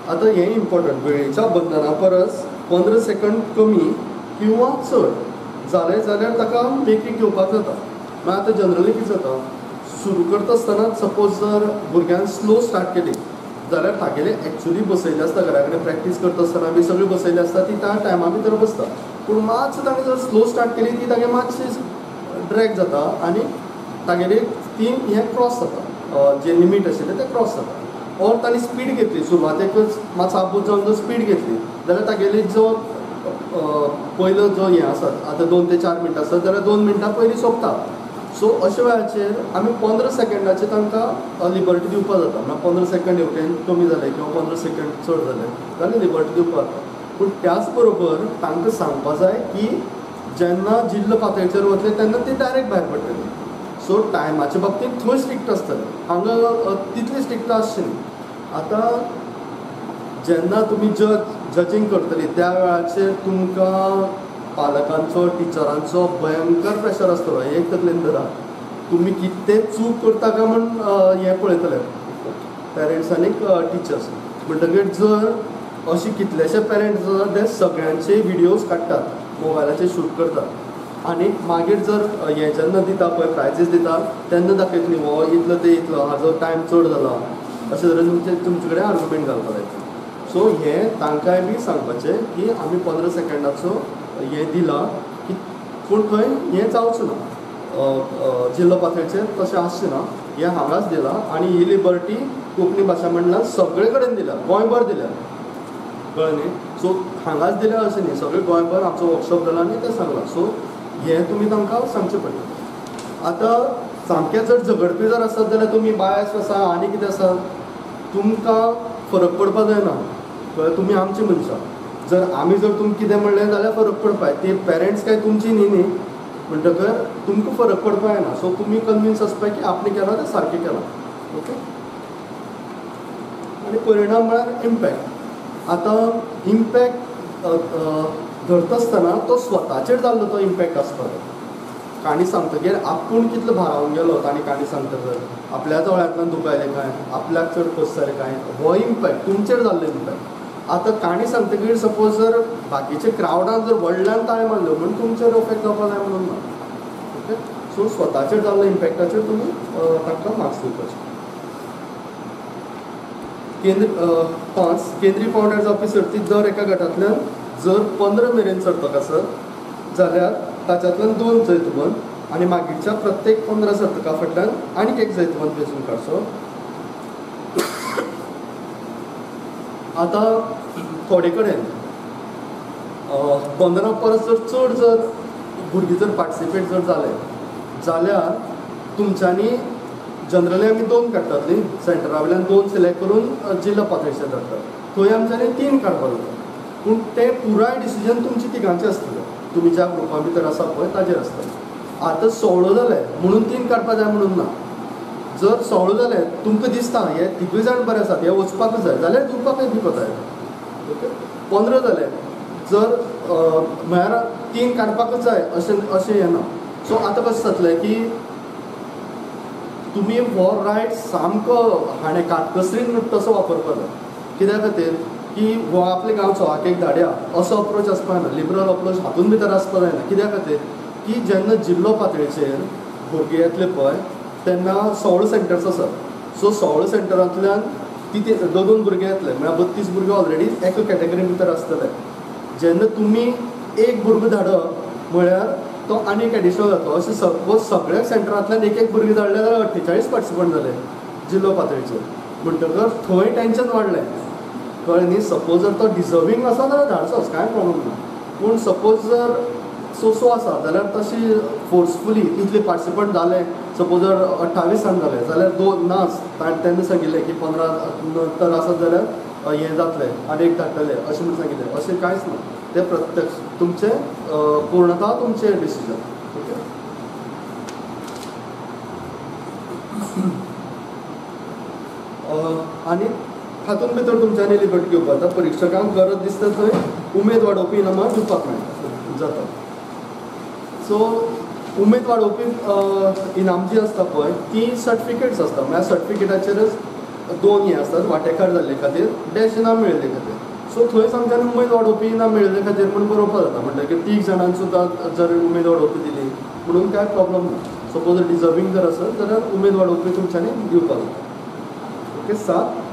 आतां हें इम्पॉर्टंट, वेळेच्या बंधना परस 15 सेकंड कमी किंवा चड जालें जाल्यार ताका मेकळीक घेवपाक जाता. मागीर आतां जनरली कितें जाता सुरू करता आसतना सपोज जर भुरग्यान स्लो स्टार्ट केली जाल्यार तागेले एक्चुली बसयल्ले आसता घरा कडेन प्रॅक्टीस करता आसतना बी सगळी बसयल्ली आसता ती त्या टायमा भितर बसता, पूण मातसो ताणें जर स्लो स्टार्ट केली ती तागे मातशी ड्रॅग जाता आनी तागेली ती हें क्रॉस जाता, जे लिमीट आशिल्लें तें क्रॉस जाता. ऑर ताणें स्पीड घेतली सुरवातेकच मातसो आबूज जावन जर स्पीड घेतली जाल्यार तागेली जो पयलो जो हें आसा आतां 2 ते 4 मिनटां आसत जाल्यार 2 मिनटां पयलीं सोंपता. सो अशा वेळाचेर आमी 15 सेकंडाचेर तांकां लिबर्टी दिवपाक जाता, म्हळ्यार 15 सेकंड हेवटेन कमी जाले किंवा 15 सेकंड चड जाले जाल्यार लिबर्टी दिवपाक जाता. पूण त्याच बरोबर तांकां सांगपा जाय की जेन्ना जिल्लो पातळेचेर वतले तेन्ना ती डायरेक्ट भायर पडटली. सो टायमाच्या बाबतींत थंय स्ट्रिक्ट आसतलें, हांगा तितली स्ट्रिक्ट आसची न्ही. आतां जेन्ना तुमी जजींग करतली त्या वेळाचेर तुमकां पालकांचो टिचरांचो भयंकर प्रेशर आसतलो, एक तकलेन धरा तुमी कितें चूक करता काय म्हूण हें पळयतले पेरंट्स आनी टिचर्स. म्हणटकीर जर अशे कितलेशे पेरंट्स आसा ते सगळ्यांचे विडियोज काडटात मोबायलाचेर शूट करतात आनी मागीर जर हें जेन्ना दिता पळय प्रायजीस दिता तेन्ना दाखयतली हो इतलो ते इतलो हाजो टायम चड जाला अशें तरेन तुमचे कडेन आर्ग्युमेंट घालपाक जाय. सो हें तांकांय बी सांगपाचें की आमी 15 सेकंडाचो हें दिलां की पूण थंय हें जावचें ना, जिल्लो पातळेचेर तशें आसचें ना, हें हांगाच दिलां आनी ही लिबर्टी कोंकणी भाशा मंडळान सगळे कडेन दिल्या, गोंयभर दिल्या, कळ्ळें न्ही. सो हांगाच दिल्या अशें न्ही, सगळे गोंयभर आमचो वर्कशॉप जाला आनी तें सांगलां. सो हें तुमी तांकां सांगचें पडटलें. आतां सामकें जर झगडपी जर आसत जाल्यार तुमी बायस आसा आनी कितें आसा तुमकां फरक पडपा जायना, कळ्ळें, तुमी आमची मनशां, जर आमी जर तुमकां कितें म्हणलें जाल्यार फरक पडपाय, ती पेरंट्स काय तुमची न्ही न्ही, म्हणटकर तुमकां फरक पडपा जायना. सो तुमी कन्विन्स आसपाय की आपणें केलां तें सारकें केलां, ओके. आनी परिणाम म्हळ्यार इम्पॅक्ट. आतां इम्पॅक्ट धरता आसतना तो स्वताचेर जाल्लो तो इम्पॅक्ट आसपाक जाय. काणी सांगतकीर आपूण कितलो भारावन गेलो ताणी काणी सांगतकर, आपल्या दोळ्यांतल्यान दुख आयलें काय, आपल्याक चड खोस जालें काय, हो इम्पॅक्ट तुमचेर जाल्लो इम्पॅक्ट. आतां काणी सांगतकीर सपोज जर बाकीचे क्रावडान जर व्हडल्यान ताळी मारल्यो म्हूण तुमचेर इफेक्ट जावपाक जाय म्हणून ना, ओके. सो स्वताचेर जाल्लो इम्पॅक्टाचेर तुमी तांकां मार्क्स दिवपाचे. केंद्र 5 केंद्रीय पांवड्यार जावपी सर्तीत दर एका गटांतल्यान जर 15 मेरेन सर्तक आसत जाल्यार ताच्यांतल्यान 2 जैतवंत आनी मागीरच्या प्रत्येक 15 सर्तकां फाटल्यान आनीक एक जैतवंत वेंचून काडचो. आतां थोडे कडेन 15 परस जर चड जर भुरगीं जर पार्टिसिपेट जर जाले जाल्यार तुमच्यांनी जनरली आमी 2 काडटात न्ही, सेंटरा वयल्यान 2 सिलेक्ट करून जिल्लो पातळीचेर धाडटात, थंय आमच्यांनी 3 काडपाक जाता. पूण तें पुराय डिसिजन तुमचें तिगांचें आसतलें, तुमी ज्या ग्रुपा भितर आसा पळय ताजेर आसतलें. आतां 16 जाले म्हणून 3 काडपाक जाय म्हणून ना, जर 16 जाले तुमकां दिसता हे तिगूय जाण बरे आसात, हे वचपाकूच जाय जाल्यार दिवपाकय बी कोताय. ओके, 15 जाले जर म्हळ्यार 3 काडपाकूच जाय अशें अशें हें ना. सो आतां कशें जातलें की तुमी हो रायट सामको हाणें काटकसरीन म्हणटा तसो वापरपाक जाय. कित्या खातीर की हो आपल्या गांवचो हाका एक धाडया असो अप्रोच आसपाक जायना, लिबरल अप्रोच हातून भितर आसपाक जायना. कित्या खातीर की जेन्ना जिल्लो पातळीचेर भुरगे येतले पळय तेन्ना 16 सेंटर्स आसात. सो 16 सेंटरांतल्यान कितें 2-2 भुरगे येतले, म्हळ्यार 32 भुरगे ऑलरेडी एका कॅटेगरी भितर आसतले. जेन्ना तुमी एक भुरगो धाडप म्हळ्यार तो आनी एक एडिशनल जातलो. अशें सपोज सगळ्या सेंटरांतल्यान एक एक भुरगें धाडलें जाल्यार 48 पार्टिसिपंट जाले जिल्लो पातळीचेर, म्हणटकर थंय टेंशन वाडलें, कळ्ळें न्ही. सपोज जर तो डिजर्वींग आसा जाल्यार धाडचोच, कांय प्रॉब्लम ना. पूण सपोज जर सो आसा जाल्यार तशी फोर्सफुली इतले पार्टिसिपंट जाले, सपोज जर 28 जाण जाले जाल्यार 2 नाच ताणें तेन्ना सांगिल्लें की 15 नंतर आसत जाल्यार हें जातलें आनी एक धाडटलें अशें म्हणून सांगिल्लें, अशें कांयच ना. तें प्रत्यक्ष तुमचें पूर्णता तुमचें डिसिजन. ओके, आनी हातूंत भितर तुमच्यांनी लिबर्टी घेवपाक जाता. परिक्षकांक गरज दिसता थंय उमेद वाडोवपी इनामां दिवपाक मेळटा जाता. सो उमेद वाडोवपी इनाम जी आसता पळय ती सर्टिफिकेट्स आसता, म्हळ्यार सर्टिफिकेटाचेरच 2 हें आसतात, वांटेकार जाल्ले खातीर डॅश इनाम मेळिल्ले खातीर. सो थंयच आमच्यान उमेद वाडोवपी इनाम मेळिल्ले खातीर म्हूण बरोवपाक जाता, म्हणटकीर 3 जाणांक सुद्दां जर उमेद वाडोवपी दिली म्हणून कांय प्रॉब्लम ना. सपोज डिजर्वींग जर आसत जाल्यार उमेद वाडोवपी तुमच्यांनी दिवपाक जाता. ओके, 7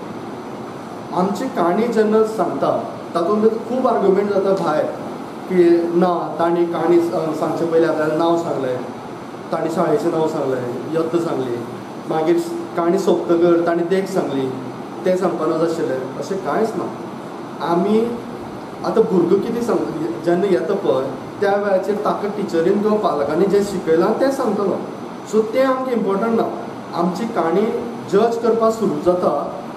आमची काणी जेन्ना सांगता तातूंत खूब आर्ग्युमेंट जाता भायर की ना तांणी काणी सांगचे पयलीं आपल्याला नांव सांगलें, तांणी शाळेचें नांव सांगलें, यत्न सांगली, मागीर काणी सोंपतकर तांणी देख सांगली, तें सांगपा नजो आशिल्लें, अशें कांयच ना. आमी आतां भुरगो कितें सांग जेन्ना येता पळय त्या वेळाचेर ताका टिचरीन किंवा पालकांनी जें शिकयलां तें सांगतलो. सो तें आमकां इम्पोर्टंट ना. आमची काणी जज करपाक सुरू जाता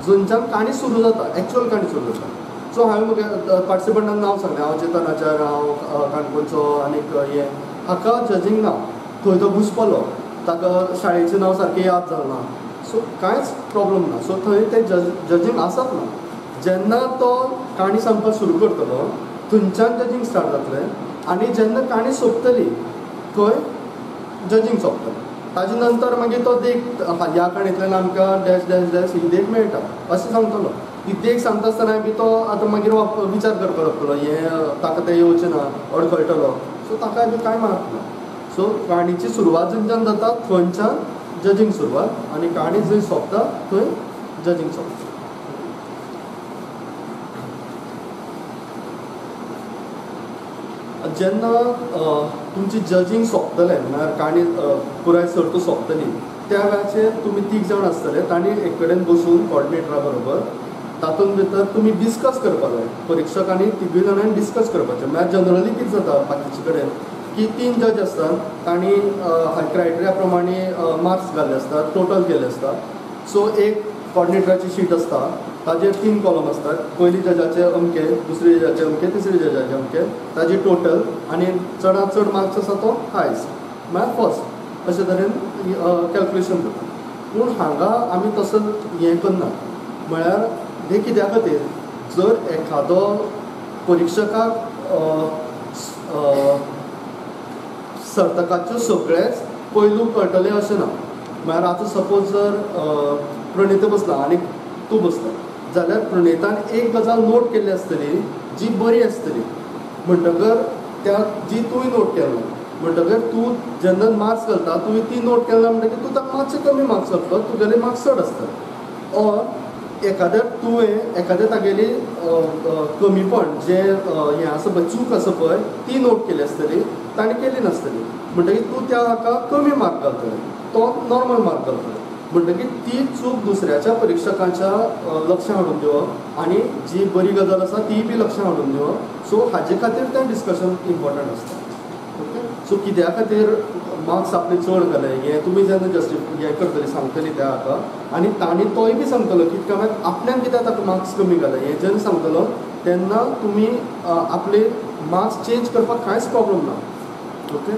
जंयच्यान काणी सुरू जाता, एक्चुअल काणी सुरू जाता. सो हांवें म्हगे पार्टिसिपंटान नांव सांगलें, हांव चेतन आचार्य, हांव काणकोणचो आनीक हें, हाका जजींग ना, थंय तो घुसपलो, ताका शाळेचें नांव सारकें याद जालें ना, सो कांयच प्रॉब्लम ना. सो थंय तें जजींग आसप ना. जेन्ना तो काणी सांगपाक सुरू करतलो थंयच्यान जजींग स्टार्ट जातलें आनी जेन्ना काणी सोंपतली थंय जजींग सोंपतलें. ताजे नंतर मागीर तो देख ह्या काणयेंतल्यान आमकां डॅश डॅश डॅश ही देख मेळटा अशें सांगतलो. ती देख सांगता आसतना बी तो आतां मागीर विचार करपाक लागतलो, हें ताका तें येवचें ना, अडखळटलो, सो ताकाय बी कांय मार्क ना. सो काणीची सुरवात जंयच्यान जाता थंयच्यान जजींग सुरवात आनी काणी जंय सोंपता थंय जजींग सोंपता. जेन्ना तुमची जजींग सोंपतलें म्हळ्यार काणी पुराय सर्त सोंपतली त्या वेळाचेर तुमी 3 जाण आसतले, तांणी एक कडेन बसून कॉर्डिनेटरा बरोबर तातूंत भितर तुमी डिस्कस करपाक जाय. परिक्षकांनी तिगूय जाणांनी डिस्कस करपाचें. म्हळ्यार जनरली कितें जाता बाकीचे कडेन की 3 जज आसतात, तांणी क्रायटेरिया प्रमाणे मार्क्स घाल्ले आसतात, टोटल केल्ले आसता. सो एक कॉर्डिनेटराची शीट आसता, ताजेर 3 कॉलम आसतात, पयली जजाचे अमके, दुसरी जजाचे अमके, तिसरी जजाचे अमके, ताजी टोटल आनी चडांत चड मार्क्स आसा तो हायस्ट म्हळ्यार फर्स्ट, अशे तरेन कॅल्कुलेशन जाता. पूण हांगा आमी तसो हें करना. म्हळ्यार हें कित्या खातीर जर एखादो परिक्षकाक सर्तकाच्यो सगळेच पैलू कळटले अशें ना. म्हळ्यार आतां सपोज जर प्रणिता बसला आनी तूं बसला जाल्यार प्रणितान एक गजाल नोट केल्ली आसतली जी बरी आसतली, म्हणटकर त्या जी तुवें नोट केला म्हणटकर तूं जेन्ना मार्क्स घालता तुवें ती नोट केला म्हणटकीर तूं ताका मातशे कमी मार्क्स घालतलो, तुगेले मार्क्स चड आसता. ऑर एखाद्या तुवें एखाद्या तागेली कमीपण जें हें आसा पळय, चूक आसा पळय, ती नोट केली आसतली, ताणें केली नासतली, म्हणटकीर तूं त्या हाका कमी मार्क घालतले, तो नॉर्मल मार्क घालतलो. म्हणटकीर ती चूक दुसऱ्याच्या परिक्षकांच्या लक्षां हाडून दिवप आनी जी बरी गजाल आसा ती बी लक्षां हाडून दिवप. सो हाजे खातीर तें डिस्कशन इम्पॉर्टंट आसता. ओके, सो कित्या खातीर मार्क्स आपले चड घाले हें तुमी जेन्ना जस्टिफाय हें करतली सांगतली त्या हाका आनी तांणी तोय बी सांगतलो की म्हळ्यार आपल्यान कित्याक ताका मार्क्स कमी घाले हें जेन्ना सांगतलो तेन्ना तुमी आपले मार्क्स चेंज करपाक कांयच प्रॉब्लम ना. ओके,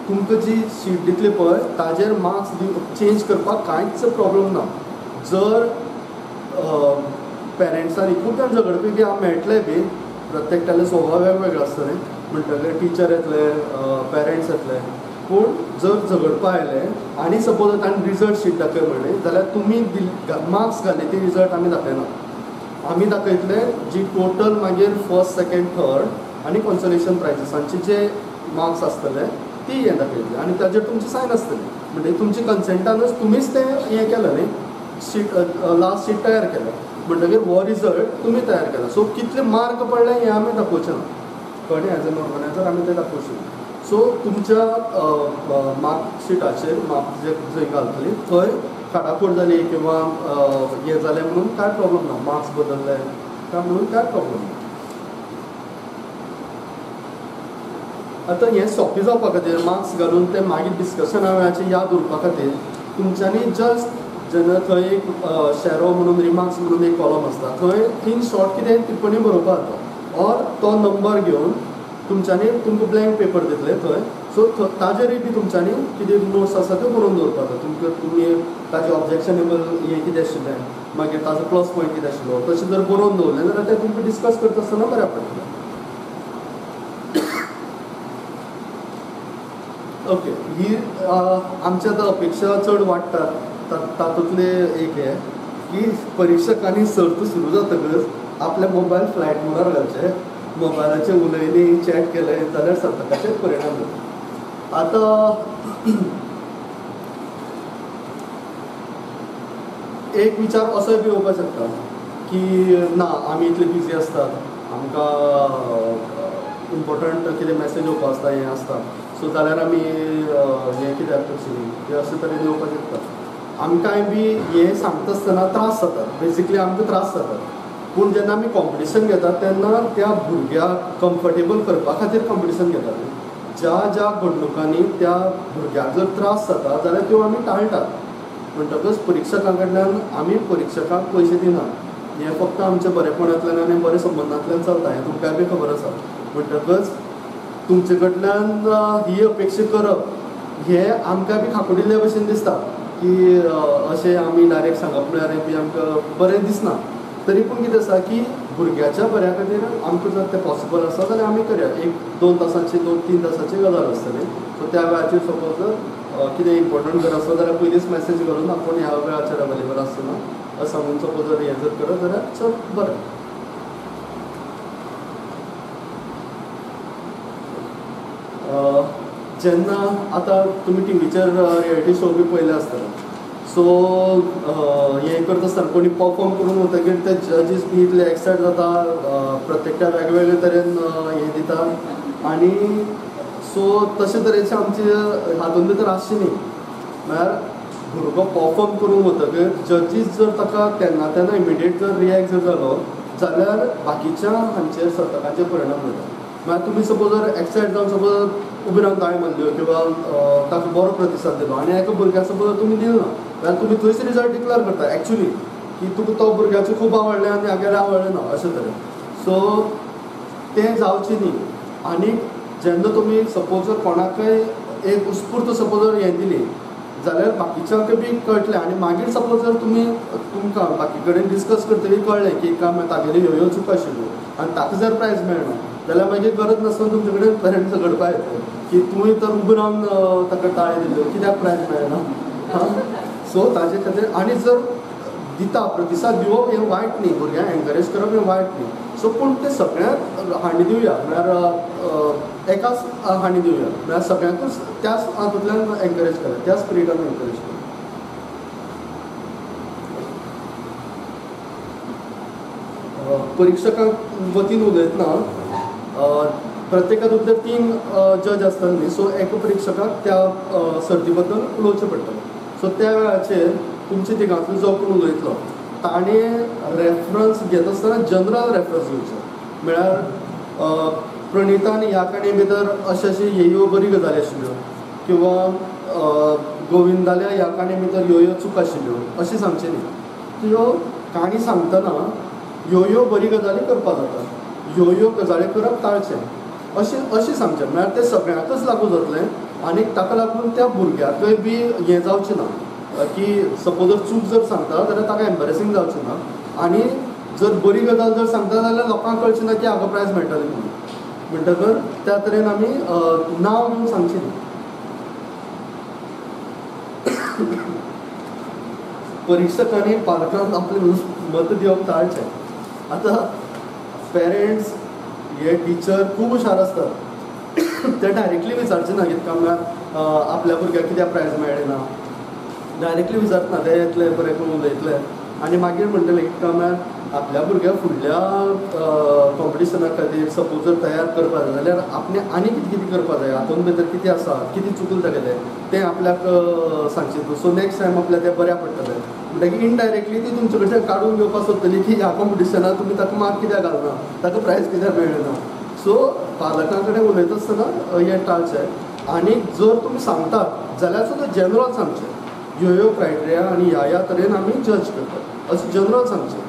तुमकां जी शीट दितली पळय ताजेर मार्क्स चेंज करपाक कांयच प्रॉब्लम ना. जर पेरंट्सांनी खूब जाण झगडपी बी मेळटले बी, प्रत्येकट्याले स्वभाव वेगवेगळे आसता न्ही, म्हणटकीर टिचर येतले पेरंट्स येतले, पूण जर झगडपा आयले आनी सपोज ताणें रिजल्ट शीट दाखय म्हणलें जाल्यार तुमी मार्क्स घाले ती रिजल्ट आमी दाखयना, आमी दाखयतले जी टोटल मागीर फर्स्ट सेकेंड थर्ड आनी कॉन्सोलेशन प्रायजीसांचे जे मार्क्स आसतले ती हें दाखयतली आनी ताजेर तुमची सायन आसतली. म्हणजे तुमची कन्सेंटानच तुमीच तें हें केलें न्ही, शीट लास्ट शीट तयार केलें म्हणटकीर हो रिजल्ट तुमी तयार केला. सो कितले मार्क पडले हें आमी दाखोवचें ना, कळ्ळें? एज एन ऑर्गनायजर आमी तें दाखोवचें ना. सो तुमच्या मार्कशिटाचेर मार्क जे जंय घालतली थंय खाडाखोड जाली किंवा हें जालें म्हणून कांय प्रॉब्लम ना, मार्क्स बदलले काय म्हणून कांय प्रॉब्लम ना. आतां हें सोंपें जावपा खातीर मार्क्स घालून तें मागीर डिस्कशना वेळाचेर याद उरपा खातीर तुमच्यांनी जस्ट जेन्ना थंय एक शेरो म्हणून रिमार्क्स म्हणून एक कॉलम आसता थंय इन शॉर्ट कितें टिप्पणी बरोवपा जाता ऑर तो नंबर घेवन तुमच्यांनी तुमकां ब्लँक पेपर दितले थंय, सो ताजेरूय बी तुमच्यांनी कितें नोट्स आसा त्यो बरोवन दवरपाक जाता. तुमकां तुमी ताजें ऑब्जेक्शनेबल हें कितें आशिल्लें, मागीर ताजो प्लस पॉयंट कितें आशिल्लो, तशें जर बरोवन दवरलें जाल्यार तें तुमकां डिस्कस करता आसतना बऱ्याक पडटलें. ओके, ही आमची आतां अपेक्षा चड वाडटात तातूंतलें एक हें की परिक्षकांनी सर्त सुरू जातकच आपले मोबायल फ्लायट मोडार घालचे, मोबायलाचेर उलयली चॅट केलें जाल्यार सर्तकाचेर परिणाम जाता. आतां एक विचार असोय बी येवपाक शकता की ना आमी इतले बिजी आसतात, आमकां इम्पोर्टंट कितें मॅसेज येवपा आसता हें आसता, सो जाल्यार आमी हें कित्याक करचें न्ही, हें अशे तरेन येवपाक शकता. आमकांय बी हें सांगता आसतना त्रास जातात, बेजिकली आमकां त्रास जातात, पूण जेन्ना आमी कॉम्पिटिशन घेतात तेन्ना त्या भुरग्याक कम्फर्टेबल करपा खातीर कॉम्पिटिशन घेतात. ज्या ज्या घडणुकांनी त्या भुरग्याक जर त्रास जाता जाल्यार त्यो आमी टाळटात. म्हणटकच परिक्षकां कडल्यान आमी परिक्षकांक पयशे दिनात, हें फक्त आमच्या बरेपणांतल्यान आनी बऱ्या संबंदांतल्यान चलता हें तुमकांय बी खबर आसा. म्हणटकच तुमचे कडल्यान ही अपेक्षा करप हें आमकां बी खाकुडिल्ल्या भशेन दिसता की अशें आमी डायरेक्ट सांगप म्हळ्यार बी आमकां बरें दिसना. तरी पूण कितें आसा की भुरग्याच्या बऱ्या खातीर आमकां जर तें पॉसिबल आसा जाल्यार आमी करया. 1-2 तासांची 2-3 तासांची गजाल आसतली, सो त्या वेळाचेर सपोज जर कितें इम्पोर्टंट जर आसलो जाल्यार पयलींच मॅसेज घालून आपूण ह्या वेळाचेर अवेलेबल आसतना अशें सांगून सपोज जर हें जर करत जाल्यार चड बरें. जेन्ना आतां तुमी टिवीचेर रियलिटी शो बी पळयले आसतले, सो हें करता आसतना कोणी परफॉर्म करून वतकीर ते जजीस बी इतले एक्सायट जाता, प्रत्येकट्या वेगवेगळे तरेन हें दिता आनी सो तशे तरेचे आमचे हातून भितर आसचें न्ही. म्हळ्यार भुरगो परफॉर्म करून वतकीर जजीस जर ताका तेन्ना तेन्ना इमिडिएट जर रिएक्ट जर जालो जाल्यार बाकीच्या हांचेर सर्तकांचेर परिणाम जाता. म्हळ्यार तुमी सपोज जर एक्सायट जावन सपोज उबी रावन ताळी मारल्यो किंवा ताका बरो प्रतिसाद दिलो आनी एका भुरग्याक सपोज तुमी दिलो ना जाल्यार तुमी थंयच रिजल्ट डिक्लेर करता एक्चुली की तुका तो भुरग्याचें खूब आवडलें आनी हागेलें आवडलें ना अशें तरेन. सो तें जावचें न्ही. आनी जेन्ना तुमी सपोज जर कोणाकय एक उत्स्फूर्त सपोज जर हें दिली जाल्यार बाकीच्यांकय बी कळटलें आनी मागीर सपोज जर तुमी तुमकां बाकी कडेन डिस्कस करतकीर कळ्ळें की काम तागेली ह्यो ह्यो चुको आशिल्ल्यो आनी ताका जर प्रायज मेळना जाल्यार मागीर गरज नासतना तुमचे कडेन पेरंट्स झगडपा येतले की तुवें तर उबें रावन ताका ताळी दिल्यो कित्याक प्रायज मेळना. हां, सो ताजे खातीर आनी जर दिता प्रतिसाद दिवप हें वायट न्ही, भुरग्यांक एनकरेज करप हें वायट न्ही, सो पूण तें सगळ्यांक हांणी दिवया, म्हळ्यार एकाच हांणी दिवया, म्हळ्यार सगळ्यांकूच त्याच हातूंतल्यान एनकरेज करा, त्या स्पिरिटान एनकरेज करा. परिक्षकां वतीन उलयतना प्रत्येक हातूंतले 3 जज आसतात न्ही, सो एका परिक्षकाक त्या सर्ती बद्दल उलोवचें पडटलें. सो त्या वेळाचेर तुमच्या तिगांतलो जो कोण उलयतलो ताणें रेफरन्स घेता आसतना जनरल रेफरन्स घेवचो, म्हळ्यार प्रणितान ह्या काणी भितर अशें अशें ह्यो बरी गजाली आशिल्ल्यो किंवा गोविंदाल्या ह्या काणी भितर ह्यो ह्यो चूक आशिल्ल्यो अशें सांगचें न्ही. त्यो काणी सांगतना ह्यो ह्यो बरी गजाली करपाक जाता, ह्यो ह्यो गजाली करप टाळचें अशें अशें सांगचें. म्हळ्यार तें सगळ्यांकच लागू जातलें आनी ताका लागून त्या भुरग्याकय बी हें जावचें ना की सपोज जर चूक जर सांगता जाल्यार ताका एम्बेरसींग जावचें ना आनी जर बरी गजाल जर सांगता जाल्यार लोकांक कळचें ना की हाका प्रायज मेळटलें म्हणून. म्हणटकर त्या तरेन आमी नांव घेवन सांगचें न्ही. परिक्षकांनी पालकांक आपलें मत दिवप टाळचें. आतां पेरंट्स हे टिचर खूब हुशार आसतात, ते डायरेक्टली विचारचे ना कित्याक म्हळ्यार आपल्या भुरग्याक कित्याक प्रायज मेळ्ळें ना, डायरेक्टली विचारना, ते येतले बरें करून उलयतले आनी मागीर म्हणटले कित्याक म्हळ्यार आपल्या भुरग्याक फुडल्या कॉम्पिटिशना खातीर सपोज जर तयार करपाक जाय जाल्यार आपणें आनी कितें कितें करपाक जाय, हातून भितर कितें आसा, कितें चुकलें तागेलें तें आपल्याक सांगचें, सो नेक्स्ट टायम आपल्याक तें बऱ्याक पडटलें. म्हणटकीर इनडायरेक्टली ती तुमचे कडच्यान काडून घेवपाक सोदतली की ह्या कॉम्पिटिशनाक तुमी ताका मार्क कित्याक घालना, ताका प्रायज कित्याक मेळ्ळें ना. सो पालकां कडेन उलयता आसतना हें टाळचें आनी जर तुमी सांगतात जाल्यार सुद्दां जनरल सांगचें, ह्यो ह्यो क्रायटेरिया आनी ह्या ह्या तरेन आमी जज करतात अशें जनरल सांगचें.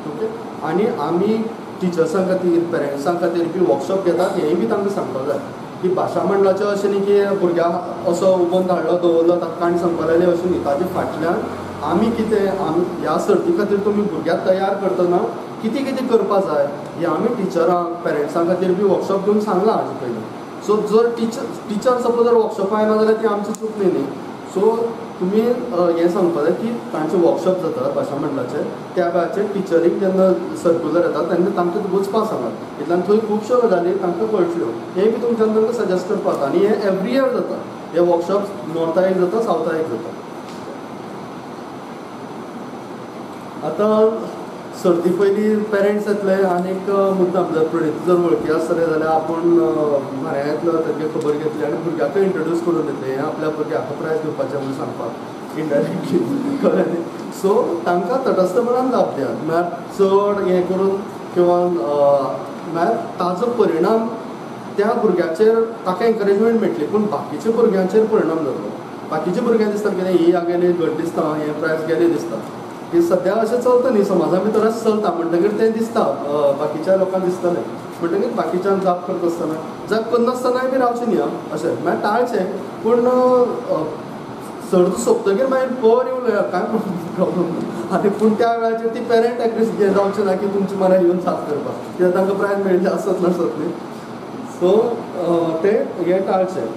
ओके, आनी आमी टिचर्सां खातीर पेरंट्सां खातीर बी वर्कशॉप घेतात हेंय बी तांकां सांगपाक जाय की भाशा मंडळाचें अशें न्ही की भुरग्याक असो उबोन धाडलो दवरलो ताका काणी सांगपाक लायली अशें न्ही, ताजे फाटल्यान आमी कितें आमी ह्या सर्ती खातीर तुमी भुरग्याक तयार करतना कितें कितें करपाक जाय हें आमी टिचरांक पेरंट्सां खातीर बी वर्कशॉप घेवन सांगलां हाजे पयलीं. सो जर टिचर सपोज जर वर्कशॉपाक येना जाल्यार ती आमची चूक न्ही न्ही. सो तुमी हें सांगपाक जाय की तांचे वर्कशॉप जातात भाशा मंडळाचे, त्या वेळाचेर टिचरीक जेन्ना सर्कुलर येता तेन्ना तांकां वचपाक सांगात, इतल्यान थंय खुबश्यो गजाली तांकां कळटल्यो, हें बी तुमच्यान तांकां सजेस्ट करपाक जाता. आनी हें एवरी इयर जाता, हे वर्कशॉप नॉर्था एक जाता, सावथा एक जाता. आतां सर्ती पयलीं पेरंट्स येतले आनीक मुद्दाम जर प्रणीत जर वळखी आसतले जाल्यार आपूण म्हऱ्या येतलो, तांगे खबर घेतली आनी भुरग्याकय इंट्रोड्यूस करून दितले, हें आपल्या भुरग्याक प्रायज दिवपाचें म्हणून सांगपाक इनडायरेक्टली, कळ्ळें न्ही. सो तांकां तटस्थपणान जाप दियात, म्हळ्यार चड हें करून किंवा म्हळ्यार ताजो परिणाम त्या भुरग्याचेर ताका एनकरेजमेंट मेळटली पूण बाकीच्या भुरग्यांचेर परिणाम जातलो. बाकीच्या भुरग्यांक दिसता कितें ही आगेली घट दिसता, हें प्रायज गेलें दिसता, की सद्या अशें चलता न्ही समाजा भितर अशें चलता म्हणटकीर तें दिसता बाकीच्या लोकांक दिसतलें, म्हणटकीर बाकीच्यान जाप करता आसतना जाप करनासतनाय बी रावचें न्ही आं, अशें म्हळ्यार टाळचें पूण सर्त सोंपतकीर मागीर बरें उलयात कांय प्रॉब्लम ना. आनी पूण त्या वेळाचेर ती पेरंट एटलिस्ट हें जावचें ना की तुमचे मरा येवन जाप करपाक, कित्याक तांकां प्रायज मेळिल्लें आसत नासत न्ही. सो तें हें टाळचें.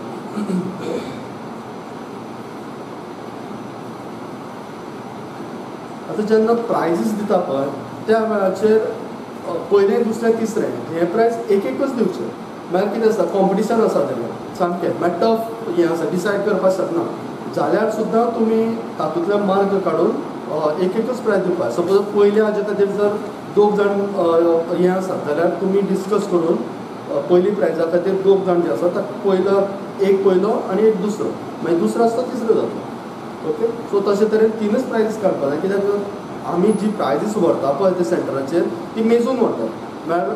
आतां जेन्ना प्रायजीस दिता पळय त्या वेळाचेर पयलें दुसरें तिसरें हें प्रायज एक एकच दिवचें. म्हळ्यार कितें आसता कॉम्पिटिशन आसा तेन्ना सामकें म्हळ्यार टफ हें आसा, डिसायड करपाक शकना जाल्यार सुद्दां तुमी तातूंतल्यान मार्क काडून एक एकच प्रायज दिवपाक. सपोज पयल्या हाजे खातीर जर दोग जाण हें आसा जाल्यार तुमी डिस्कस करून पयली प्रायजा खातीर दोग जाण जे आसा ताका पयलो एक पयलो आनी एक दुसरो, मागीर दुसरो आसता तिसरो जातलो. ओके, सो तशे तरेन तिनूच प्रायजीस काडपाक जाय, कित्याक आमी जी प्रायजीस व्हरता पळय ते सेंटराचेर ती मेजून व्हरतात, म्हळ्यार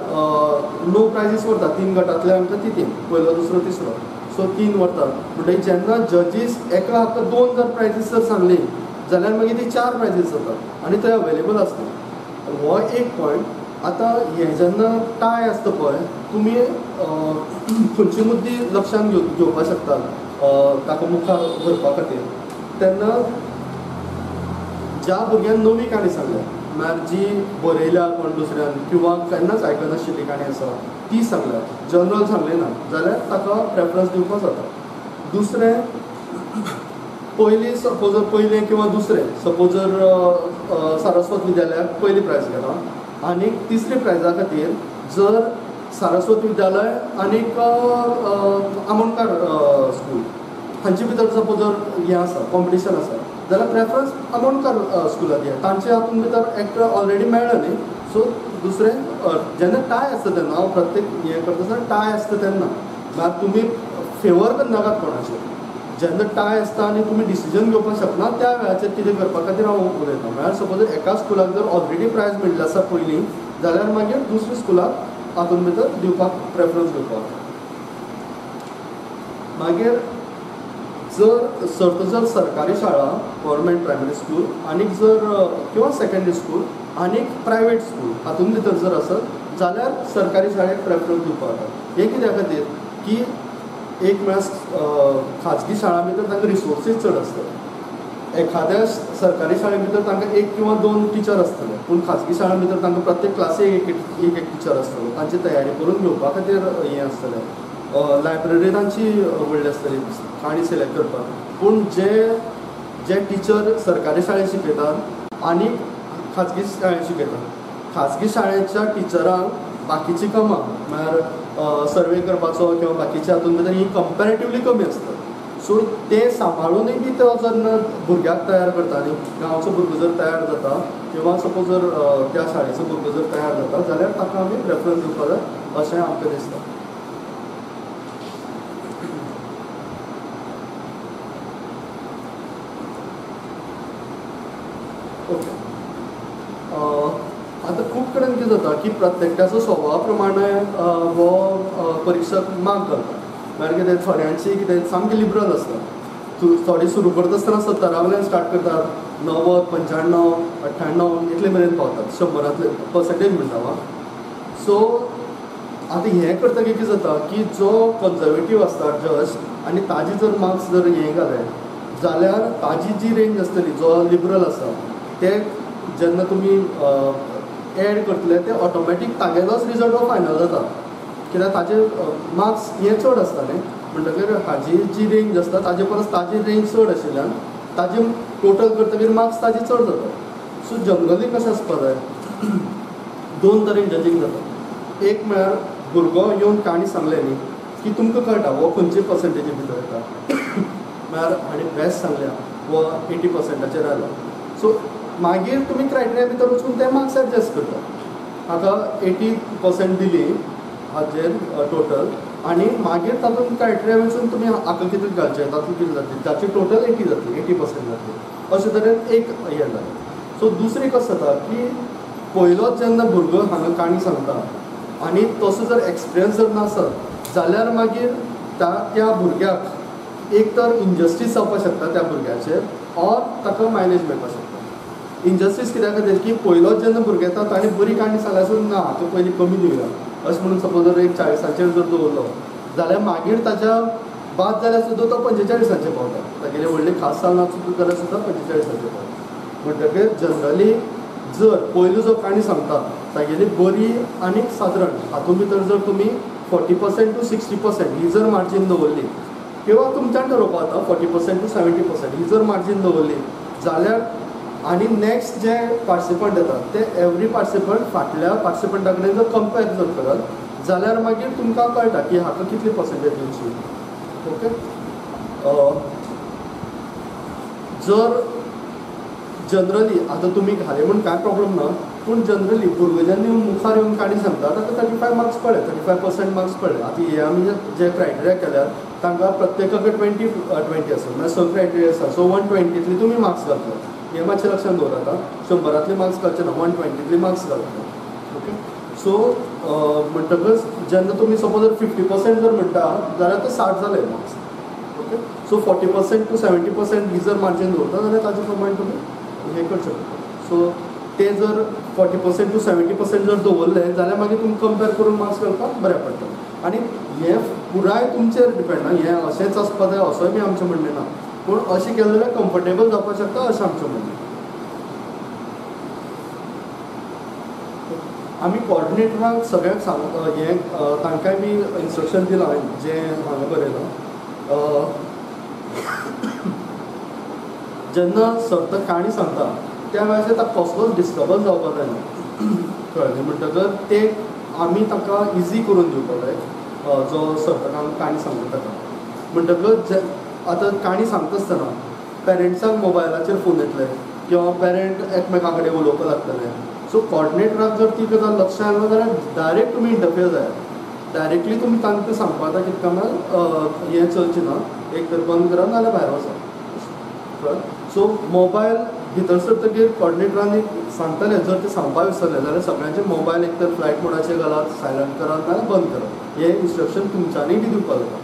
णव प्रायजीस व्हरता तीन गटांतले आमकां ती तीन, पयलो दुसरो तिसरो, सो तीन व्हरतात. म्हणटकीर जेन्ना जजीस एका हाका दोन जर प्रायजीस जर सांगली जाल्यार मागीर ती चार प्रायजीस जातात आनी थंय अवेलेबल आसता. हो एक पॉयंट. आतां हें जेन्ना टाय आसता पळय तुमी खंयची मुद्दे लक्षांत घेवपाक शकतात ताका मुखार व्हरपा खातीर, तेन्ना ज्या भुरग्यान नवी काणी सांगल्या म्हळ्यार जी बरयल्या कोण दुसऱ्यान किंवा केन्नाच आयकनाशिल्ली काणी आसा ती सांगल्या, जनरल सांगली ना जाल्यार ताका प्रेफरन्स दिवपाक जाता. दुसरें पयलीं सपोज पयलें किंवा दुसरें सपोज जर सारस्वत विद्यालयाक पयली प्रायज गेला आनी तिसरे प्रायजा खातीर जर सारस्वत विद्यालय आनीक आमोणकार स्कूल हांचे भितर सपोज जर हें आसा कॉम्पिटिशन आसा जाल्यार प्रेफरन्स आमोणकार स्कुलाक दिया, तांचे हातून भितर एक ऑलरेडी मेळ्ळें न्ही. सो दुसरें जेन्ना टाय आसता तेन्ना हांव प्रत्येक हें करता आसतना टाय आसता तेन्ना म्हळ्यार तुमी फेवर करनाकात कोणाचेर, जेन्ना टाय आसता आनी तुमी डिसिजन घेवपाक शकना त्या वेळाचेर कितें करपा खातीर हांव उलयतां. म्हळ्यार सपोज एका स्कुलाक जर ऑलरेडी प्रायज मेळिल्लो आसा पयलीं जाल्यार मागीर दुसऱ्या स्कुलाक हातूंत भितर दिवपाक प्रेफरन्स दिवपाक. मागीर जर सर्त जर सरकारी शाळा गव्हर्मेंट प्रायमरी स्कूल आनीक जर किंवा सेकेंडरी स्कूल आनीक प्रायवेट स्कूल हातूंत भितर जर आसत जाल्यार सरकारी शाळेक प्रेफरन्स दिवपाक जाता. हें कित्या खातीर की एक म्हळ्यार खाजगी शाळां भितर तांकां रिसोर्सीस चड आसतात. एखाद्या सरकारी शाळे भितर तांकां एक किंवा दोन टिचर आसतले, पूण खाजगी शाळां भितर तांकां प्रत्येक क्लासीक एक एक टिचर आसतलो, तांची तयारी करून घेवपा खातीर हें आसतलें, लायब्ररी तांची व्हडली आसतली काणी सिलेक्ट करपाक. पूण जे जे टिचर सरकारी शाळेंत शिकयतात आनी खाजगी शाळेंत शिकयतात, खाजगी शाळेच्या टिचरांक बाकीचीं कामां म्हळ्यार सर्वे करपाचो किंवा बाकीच्या हातूंत भितर ही कंपेरेटिवली कमी आसतात. सो ते सांबाळूनय बी तो जर भुरग्याक तयार करता आनी गांवचो भुरगो जर तयार जाता किंवा सपोज जर त्या शाळेचो भुरगो जर तयार जाता जाल्यार ताका आमी प्रेफरन्स दिवपाक जाय अशें आमकां दिसता. ओके, आतां खूब कडेन कितें जाता की प्रत्येकाचो स्वभावा प्रमाणे हो परिक्षक मार्क घालता. म्हळ्यार कितें थोड्यांची कितें सामकें लिबरल आसता, थोडी सुरू करता आसतना 70 वयल्यान स्टार्ट करतात, 90, 95, 98 इतले मेरेन पावतात, 100 पर्सेंटेज म्हणटा वा. सो आतां हें करतकीर कितें जाता की जो कन्जर्वेटीव आसता जज आनी ताजे जर मार्क्स जर हें घाले जाल्यार ताजी जी रेंज आसतली जो लिबरल आसा ते जेन्ना तुमी एड करतले ते ऑटोमॅटीक तागेलोच रिजल्ट हो फायनल जाता, कित्याक ताजे मार्क्स हे चड आसता न्ही. म्हणटकीर हाजी जी रेंज आसता ताजे परस ताजी रेंज चड आशिल्ल्यान ताजे टोटल करतकीर मार्क्स ताजे चड जाता. सो जनरली कशें आसपा जाय, दोन तरेन जजींग जाता. एक म्हळ्यार भुरगो येवन काणी सांगलें न्ही की तुमकां कळटा हो खंयचे पर्संटेजी भितर येता, म्हळ्यार हाणें बेस्ट सांगल्या हो 80% आयलो. सो मागीर तुमी क्रायटेरिया भितर वचून ते मार्क्स एडजस्ट करता. हाका 80% दिली हाजेर टोटल आनी मागीर तातूंत क्रायटेरिया वचून तुमी हाका कितें घालचें तातूंत कितें जातलें ताची टोटल 80 जातली, 80% जातली, अशें तरेन एक हें जालें. सो दुसरें कशें जाता की पयलोच जेन्ना भुरगो हांगा काणी सांगता आनी तसो जर एक्सपिरियन्स जर नासत जाल्यार मागीर त्या भुरग्याक एक तर इनजस्टीस जावपाक शकता त्या भुरग्याचेर ऑर ताका मायलेज मेळपाक शकता. इनजस्टीस कित्या खातीर की पयलोच जेन्ना भुरगो येता ताणें बरी काणी सांगल्यार आसून ना हाका पयलीं कमी दिवया अशें म्हणून सपोज जर एक 40 जर दवरलो जाल्यार मागीर ताच्या बाद जाल्यार सुद्दां तो 45 पावता, तागेले व्हडली खास सालना सुद्दां जाल्यार सुद्दां 45 पावता. म्हणटकीर जनरली जर पयलो जो काणी सांगता तागेली बरी आनी सादारण हातूंत भितर जर तुमी 40% टू 60% ही जर मार्जीन दवरली किंवा तुमच्यान ठरोवपा जाता 40% टू 70% ही जर मार्जीन दवरली जाल्यार आनी नेक्स्ट जे पार्टिसिपंट येतात ते एवरी पार्टिसिपंट फाटल्या पार्टिसिपंटा कडेन जर कंपेर जर करत जाल्यार मागीर तुमकां कळटा की हाका कितली पर्सेंटेज दिवची. ओके, जर जनरली आतां तुमी घाले म्हूण कांय प्रॉब्लम ना, पूण जनरली भुरगो जेन्ना मुखार येवन काणी सांगता ताका 35 मार्क्स पडले, 35% मार्क्स पडले. आतां हे आमी जे क्रायटेरिया केल्यात तांकां प्रत्येकाक 20 20 आसा, म्हळ्यार 6 क्रायटेरिया आसा. सो 120 तुमी मार्क्स घातले, हें मातशें लक्षांत दवरात, 100 मार्क्स घालचे ना, 120 मार्क्स घालतले. ओके, सो म्हणटकच जेन्ना तुमी सपोज जर 50% जर म्हणटा जाल्यार ते 60 जाले मार्क्स. ओके, सो 40% टू 70% ही जर मार्जीन दवरता जाल्यार ताजे प्रमाणे तुमी हें करचें पडटा. सो ते जर 40% टू 70% जर दवरले जाल्यार मागीर तुमी कंपेर करून मार्क्स घालपाक बरें पडटा. आनी हें पुराय तुमचेर डिपेंड ना, हें अशेंच आसपा जाय असोय बी आमचें म्हणणें ना, पूण अशें केलें जाल्यार कम्फर्टेबल जावपाक शकता अशें आमचें म्हणणें. आमी कॉर्डिनेटरांक सगळ्यांक सांग हें तांकांय बी इन्स्ट्रक्शन दिलां जें हांगा बरयलां. जेन्ना सर्त काणी सांगता त्या वेळाचेर ताका कसलोच डिस्टर्बन्स जावपाक जायना, कळ्ळें? म्हणटकर ते आमी ताका इजी करून दिवपाक जाय जो सर्तकांक काणी सांगता ताका. म्हणटकच आतां काणी सांगता आसतना पेरंट्सांक मोबायलाचेर फोन येतले किंवा पेरंट एकमेकां कडेन उलोवपाक लागतले. सो कॉर्डिनेटराक जर ती गजाल लक्षांत आयली जाल्यार डायरेक्ट तुमी इंटरफियर जायात, डायरेक्टली तुमी तांकां सांगपाक जाय कितें म्हळ्यार हें चलचें ना, एक तर बंद करा नाजाल्यार भायर वचा. कळ्ळें? सो मोबायल भितर सरतकीर कॉर्डिनेटरांनी सांगतले, जर ते सांगपाक विसरले जाल्यार सगळ्यांचे मोबायल एक तर फ्लायट मोडाचेर घालात, सायलंट करात नाल्यार बंद करात. हें इन्स्ट्रक्शन तुमच्यांनी बी दिवपाक जाता.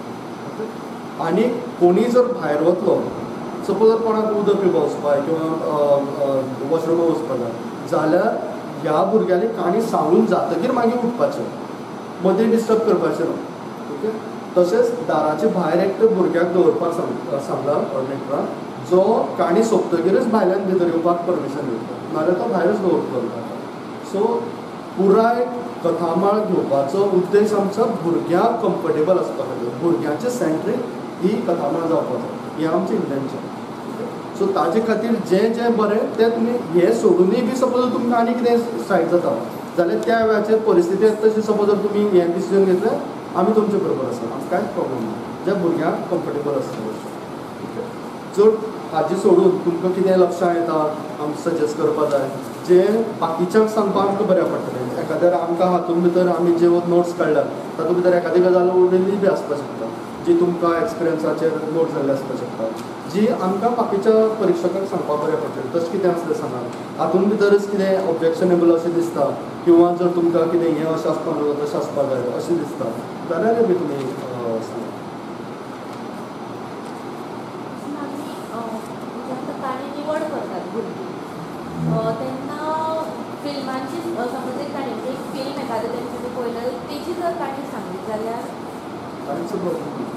ओके, आनी कोणीय जर भायर वतलो, सपोज जर कोणाक उदक पिवपाक वचपाक किंवा वॉशरुमाक वचपाक जाय जाल्यार ह्या भुरग्यांनी काणी सांगून जातकीर मागीर उठपाचें, मदीं डिस्टर्ब करपाचें ना. ओके, तशेंच दाराचे भायर एकटो भुरग्याक दवरपाक सांगला कॉर्डिनेटरान, जो काणी सोंपतकीरच भायल्यान भितर येवपाक परमिशन दितलो, नाजाल्यार तो भायरच दवरतलो ताका. सो पुराय कथामाळ घेवपाचो उद्देश आमचो भुरग्यांक कम्फर्टेबल आसपा खातीर, भुरग्यांचे सेंट्रीक ही कथामाळ जावपाचो, हें आमचें इंटेन्शन. सो ताजे खातीर जें जें बरें तें तुमी हें सोडुनूय बी सपोज तुमकां आनी कितें स्ट्रायक जाता जाल्यार त्या वेळाचेर परिस्थिती येता तशी सपोज जर तुमी हें डिसिजन घेतलें, आमी तुमचे बरोबर आसा, आमकां कांयच प्रॉब्लम ना, ज्या भुरग्यांक कम्फर्टेबल आसतलें. जर हाजें सोडून तुमकां कितें लक्षां येता आमकां सजेस्ट करपा जाय, जें बाकीच्यांक सांगपाक आमकां बऱ्याक पडटलें. एखाद्या आमकां हातूंत भितर आमी जे नोट्स काडल्यात तातूंत भितर एखादी गजाल उरिल्ली बी आसपाक शकता, जी तुमकां एक्सपिरियन्साचेर नोट जाल्ले आसपाक शकता, जी आमकां बाकीच्या परिक्षकांक सांगपाक बऱ्याक पडटलें. तशें कितें आसलें सांगात. हातूंत भितरच कितें ऑब्जेक्शनेबल अशें दिसता किंवा जर तुमकां कितें हें अशें आसपाक जाय तशें आसपाक जाय अशें दिसता जाल्यार बी तुमी सांगात. निवड करतात भुरगीं तेन्ना फिल्मांची समज एक काणी, एक फिल्म एखादें तेंच्यांनी पळयलें तेजी जर काणी सांगली जाल्यार कांयच प्रॉब्लम.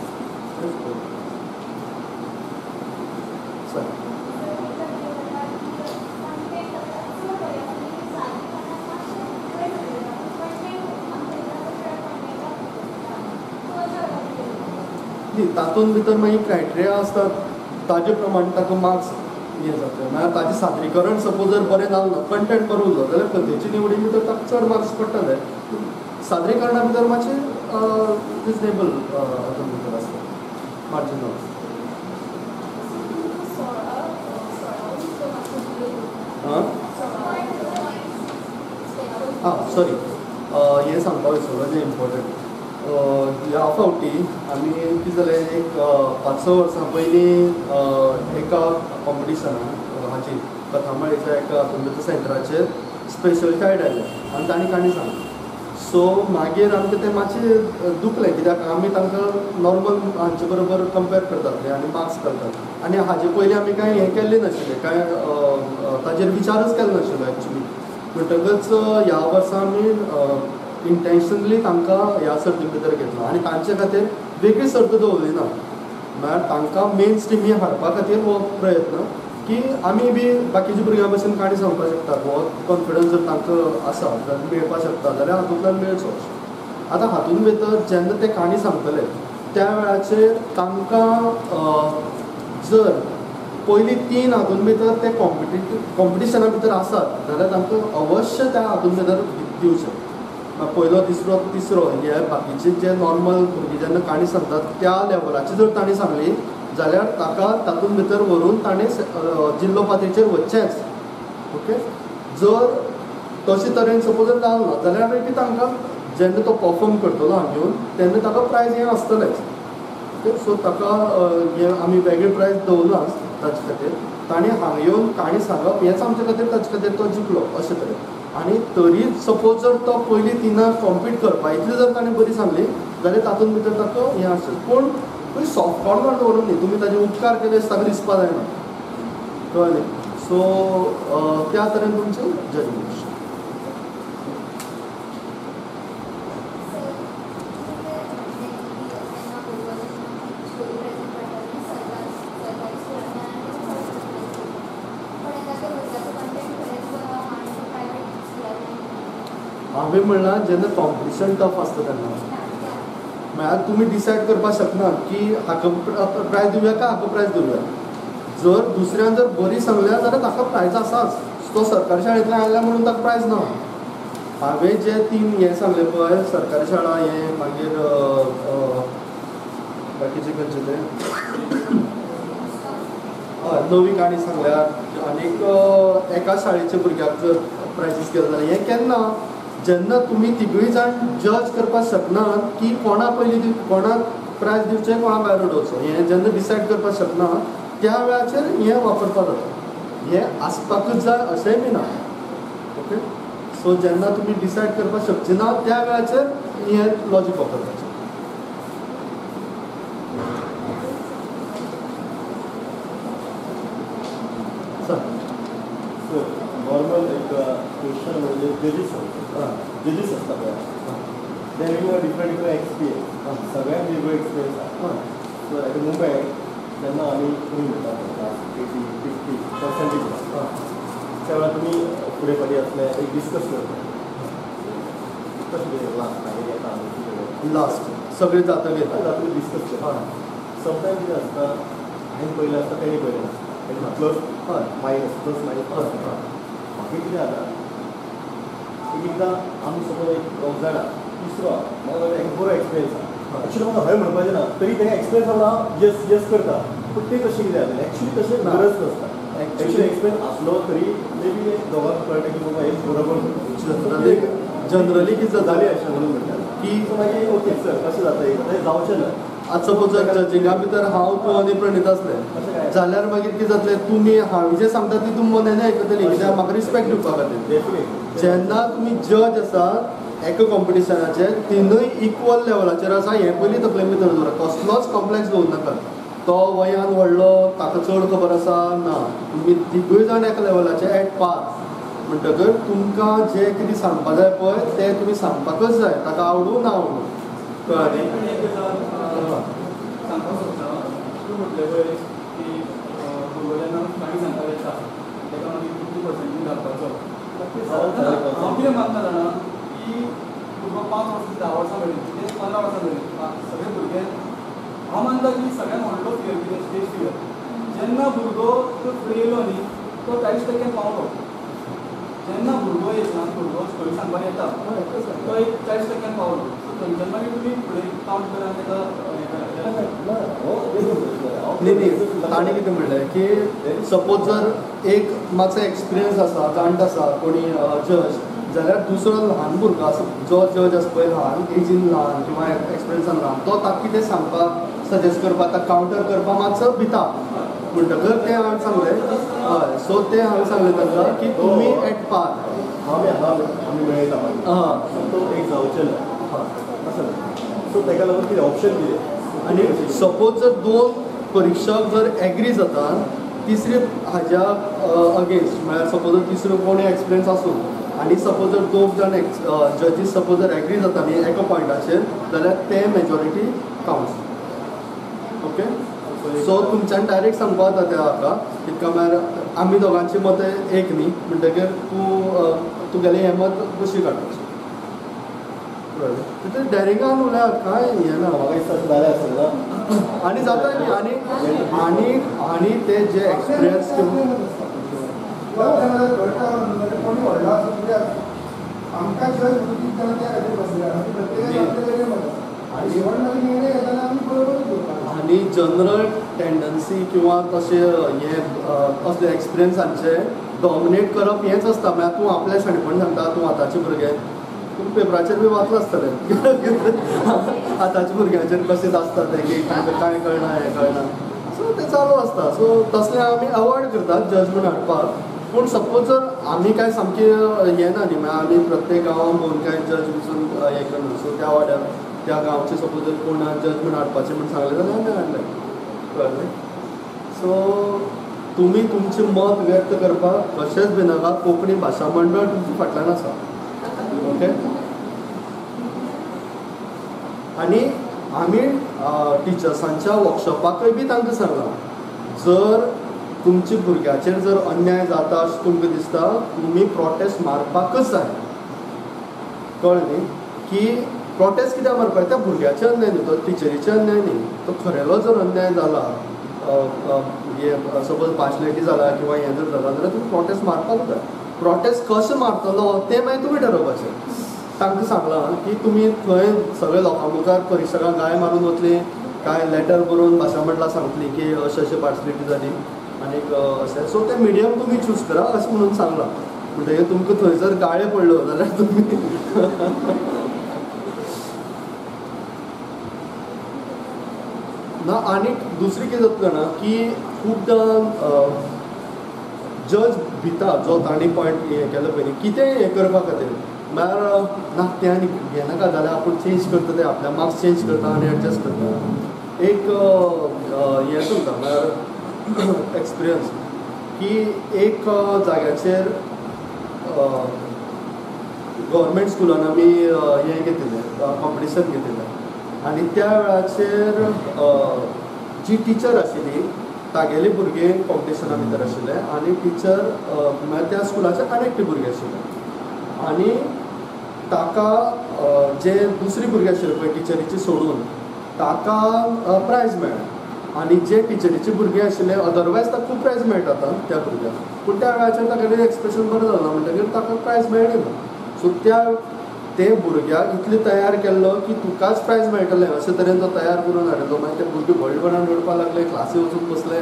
न्ही, तातूंत भितर मागीर क्रायटेरिया आसतात, ताजे प्रमाणे ताका मार्क्स हें जातलें. म्हळ्यार ताजें सादरीकरण सपोज जर बरें जालें ना, कंटेंट बरो उरलो जाल्यार कथेची निवडी भितर ताका चड मार्क्स पडटले, सादरीकरणा भितर मातशें रिजनेबल हातूंत भितर आसता मार्जिनल. आं सॉरी, हें सांगपाक विसरलो जें इम्पोर्टंट. ह्या फावटी आमी कितें जालें, एक 5-6 वर्सां पयलीं एका कॉम्पिटिशनाक हाची कथामाळेच्या एका हातूंत सेंटराचेर स्पेशल गायड आयले आनी तांणी काणी सांगली. सो मागीर आमकां तें मातशें दुखलें, कित्याक आमी तांकां नॉर्मल हांचे बरोबर कंपेर करताले आनी मार्क्स घालतात, आनी हाजे पयलीं आमी कांय हें केल्लें नाशिल्लें, कांय ताजेर विचारच केलो नाशिल्लो एक्चुली. म्हणटकच ह्या वर्सा आमी इंटेन्शनली तांकां ह्या सर्ती भितर घेतलो आनी तांचे खातीर वेगळी सर्त दवरली ना. म्हळ्यार तांकां मेन स्ट्रिमी हाडपा खातीर हो प्रयत्न की आमी बी बाकीच्या भुरग्यां भशेन काणी सांगपाक शकतात, हो कॉन्फिडन्स जर तांकां आसा जाल्यार मेळपाक शकता जाल्यार हातूंतल्यान मेळचो. आतां हातूंत भितर जेन्ना ते काणी सांगतले त्या वेळाचेर तांकां जर पयलीं 3 हातूंत भितर ते कॉम्पिटिशना भितर आसात जाल्यार तांकां अवश्य त्या हातूंत भितर दिवचें. पयलो, दुसरो, तिसरो हे बाकीचे जे नॉर्मल भुरगीं जेन्ना काणी सांगतात त्या लेवलाची जर तांणी सांगली जाल्यार ताका तातूंत भितर व्हरून ताणें जिल्लो पातळीचेर वचचेंच. ओके, जर तशे तरेन सपोज जर जालें ना जाल्यार मागीर तांकां जेन्ना तो परफॉर्म करतलो हांगा येवन तेन्ना ताका प्रायज हें आसतलेंच. ओके, सो ताका हें आमी वेगळें प्रायज दवरलां ताचे खातीर, ताणें हांगा येवन काणी सांगप हेंच आमचे खातीर ताचे खातीर तो जिखलो अशे तरेन. आनी तरी सपोज जर तो पयलीं 3 कॉम्पीट करपा इतली जर ताणें बरी सांगली जाल्यार तातूंत भितर ताका हें आसचें. पूण खंय सॉफ्ट कॉर्नर दवरून न्ही, तुमी ताजे उपकार केले ताका दिसपा जायना, कळ्ळें? सो त्या तरेन तुमचें जजमेंट. हांवें म्हणलां जेन्ना कॉम्पिटिशन टफ आसता तेन्ना म्हळ्यार तुमी डिसायड करपाक शकना की हाका प्रायज दिवया काय हाका प्रायज दिवया. जर दुसऱ्यान जर बरी सांगल्या जाल्यार ताका प्रायज आसाच, तो सरकारी शाळेंतल्यान आयला म्हणून ताका प्रायज ना. हांवें जे 3 हें सांगलें पळय, सरकारी शाळा हें, मागीर बाकीचे खंयचे ते हय नवी काणी सांगल्यार, आनीक एका शाळेच्या भुरग्याक जर प्रायजीस केले जाल्यार हें केन्ना जेन्ना तुमी तिगूय जाण जज करपाक शकनात की कोणा पयलीं कोणाक प्रायज दिवचें कोणा भायर उडोवचो, हें जेन्ना डिसायड करपाक शकना त्या वेळाचेर हें वापरपाक जाता. हें आसपाकूच जाय अशेंय बी ना. ओके, सो जेन्ना तुमी डिसायड करपाक शकचे ना त्या वेळाचेर हें लॉजीक वापरपाचें. सर, नॉर्मल एक क्वेश्चन म्हणजे जजीस जजीस आसता पळय, ते डिफरंट डिफरंट एक्सपिरियन्स, सगळ्यांक वेगवेगळे एक्सपिरियन्स आसा. सो एट मुमेंट जेन्ना आमी तुमी म्हणटा 80-50 पर्संटेज आसा, त्या वेळार तुमी फुडें फाटीं आसले एक डिस्कस करता कशें कितें लास्ट मागीर येता आमी लास्ट सगळें जातकीर तुमी डिस्कस करता. समटायम कितें आसता, हांवें पयलें आसता तेणें पयलें आसता, प्लस मायनस प्लस मायनस आसता. मागीर कितें जाता, एक एकदां आमी सपोज एक दोग जाणां, तिसरो म्हाका एक बरो एक्सपिरियन्स आसा, एक्चुली म्हाका हय म्हणपाचें ना तरी तेका एक्सपिरियन्स आसा हांव येस येस करता, पूण तें कशें कितें जालें एक्चुली तशें गरज नासता. एक्चुली एक्सपिरियन्स आसलो तरी मे बी दोगांक कळटा की बाबा हें बरोबर. जनरली कितें जाता जालें अशें म्हणून म्हणटा की मागीर ओके सर कशें जाता तें जावचें ना. आतां सपोज जर जजिंगा भितर हांव तूं आनी प्रणीत आसलें जाल्यार मागीर कितें जातलें, तुमी हांवें जें सांगता ती तुमी मनान आयकतली कित्याक म्हाका रिस्पेक्ट दिवपा खातीर. जेन्ना तुमी जज आसा एका कॉम्पिटिशनाचेर तिनूय इक्वल लेवलाचेर आसा हें पयलीं तकले भितर दवरा, कसलोच कॉम्प्लेक्स दवरूं नाका. तो वयान व्हडलो ताका चड खबर आसा ना, तुमी तिगूय जाण एका लेवलाचेर एट पार. म्हणटकर तुमकां जें कितें सांगपा जाय पळय तें तुमी सांगपाकच जाय, ताका आवडूं ना आवडूं. कळ्ळें न्ही? सांगपाक सोदता तूं म्हटलें पळय की भुरगो जेन्ना काणी सांगपाक येता ताका मागीर 50% घालपाचो. हांव कितें मानता जाणा की भुरगो 5 वर्सां 10 वर्सां मेरेन कितें 15 वर्सां मेरेन सगळे भुरगे, हांव मानता की सगळ्यांत व्हडलो फियर कितें स्टेज फियर. जेन्ना भुरगो तो फुडें येयलो न्ही तो 40% पावलो. जेन्ना भुरगो येता भुरगो स्टोरी सांगपाक येता तो एक 40% पावलो. सो थंयच्यान मागीर तुमी फुडें कावंट करा ताका हें करा. न्ही न्ही, ताणें कितें म्हणलें की सपोज जर एक मातसो एक्सपिरियन्स आसा, जाणटो आसा कोणी जज, जाल्यार दुसरो ल्हान भुरगो आसा जो जज आसा पळय ल्हान एजीन ल्हान किंवा एक्सपिरियन्सान ल्हान, तो ताका कितें सांगपाक सजेस्ट करपाक ताका कावंटर करपाक मातसो भिता. म्हणटकर तें हांवें सांगलें, हय, सो तें हांवें सांगलें तांकां की तुमी एट पार आमी मेळयता मागीर तो एक जावचें ना असो. सो ताका लागून कितें ऑप्शन कितें. आनी सपोज जर 2 परिक्षक जर एग्री जाता तिसरे हाज्या अगेन्स्ट, म्हळ्यार सपोज जर तिसरो कोणूय एक्सपिरियन्स आसूं आनी सपोज जर 2 जाण जजीस सपोज जर एग्री जाता न्ही एका पॉयंटाचेर जाल्यार ते मेजॉरिटी कावंट्स. ओके, सो तुमच्यान डायरेक्ट सांगपा जाता त्या हाका कितका म्हळ्यार आमी दोगांची मतां एक न्ही म्हणटकीर तूं तुगेलें हें मत कशी काडपाचें. कळ्ळें? तितून डॅरिंगान उलयात, कांय हें ना. म्हाका दिसता अशें जालें आसतलें ना. आनी जाता न्ही, आनी आनी आनी ते जे एक्सपिरियन्स आमकां जज म्हणून त्या खातीर बसयला, प्रत्येकान आपलें वेगळें मत आसा आनी शेवट मागीर निर्णय घेतना आमी बरोबरूच दवरता. आनी जनरल टेंडन्सी किंवा तशें हें असले एक्सपिरियन्सांचे डॉमिनेट करप हेंच आसता. म्हळ्यार तूं आपलें शाणेपण सांगता, तूं आतांचे भुरगे, तूं पेपराचेर बी वाचलां आसतलें आतांच्या भुरग्यांचेर कशें आसता तें की तांकां कांय कळना हें कळना. सो तें चालू आसता. सो तसलें आमी अवॉयड करतात जजमेंट हाडपाक. पूण सपोज जर आमी कांय सामकें हें ना न्ही, म्हळ्यार आमी प्रत्येक गांवान भोंवन कांय जज वचून हें करना. सो त्या वाड्यार त्या गांवचे सपोज जर कोण जजमेंट हाडपाचें म्हूण सांगलें जाल्यार आमी हाडलें. कळ्ळें? सो तुमी तुमचें मत व्यक्त करपाक कशेंच भिनाका. कोंकणी भाशा मंडळ तुमच्या फाटल्यान आसा. ओके, आनी आमी टिचर्सांच्या वर्कशॉपाकय बी तांकां सांगलां, जर तुमच्या भुरग्याचेर जर अन्याय जाता अशें तुमकां दिसता तुमी प्रोटेस्ट मारपाकच जाय. कळ्ळें न्ही? की प्रोटेस्ट कित्याक मारपाक, त्या भुरग्याचेर अन्याय न्ही, तो टिचरीचेर अन्याय न्ही, तो खरेलो जर अन्याय जाला हे सपोज पार्शलिटी जाला किंवा हें जर जाला जाल्यार तुमी प्रोटेस्ट मारपाक जाय. प्रोटेस्ट कशें मारतलो तें मागीर तुमी ठरोवपाचें. तांकां सांगलां की तुमी थंय सगळे लोकां मुखार परिक्षकांक गाय मारून वतली काय लेटर बरोवन भाशा मंडळाक सांगतली की अशें अशें पार्शलिटी जाली आनीक अशें. सो तें मिडियम तुमी चूज करा अशें म्हणून सांगलां. म्हणटकीर तुमकां थंय जर गाळे पडल्यो जाल्यार तुमी ना. आनी दुसरी कितें जाता जाणा की खुबदां जज भिता जो तांणी पॉयंट हें केलो पळय न्ही कितेंय हें करपा खातीर म्हळ्यार ना तें आनी घेनाका जाल्यार आपूण चेंज करता ते आपल्या मार्क्स चेंज करता आनी एडजस्ट करता. एक हें सांगता म्हळ्यार एक्सपिरियन्स की एक जाग्याचेर गव्हर्मेंट स्कुलान आमी हें घेतिल्लें कॉम्पिटिशन घेतिल्लें आनी त्या वेळाचेर जी टिचर आशिल्ली तागेले भुरगे कॉम्पिटिशना भितर आशिल्ले आनी टिचर म्हळ्यार त्या स्कुलाचे आनी एकटे भुरगे आशिल्ले आनी ताका जे दुसरी भुरगे आशिल्ले पळय टिचरीची सोडून ताका प्रायज मेळ्ळें आनी जे टिचरीचे भुरगे आशिल्ले अदरवायज ताका खूब प्रायज मेळटा आतां त्या भुरग्याक पूण त्या वेळाचेर तागेलें एक्सप्रेशन बरें जालें ना म्हणटकीर ताका प्रायज मेळ्ळें ना. सो त्या ते भुरग्याक इतले तयार केल्लो की तुकाच प्रायज मेळटलें अशे तरेन तो तयार करून हाडिल्लो. मागीर ते भुरगे व्हडपणान रडपाक लागले, क्लासी वचून बसले,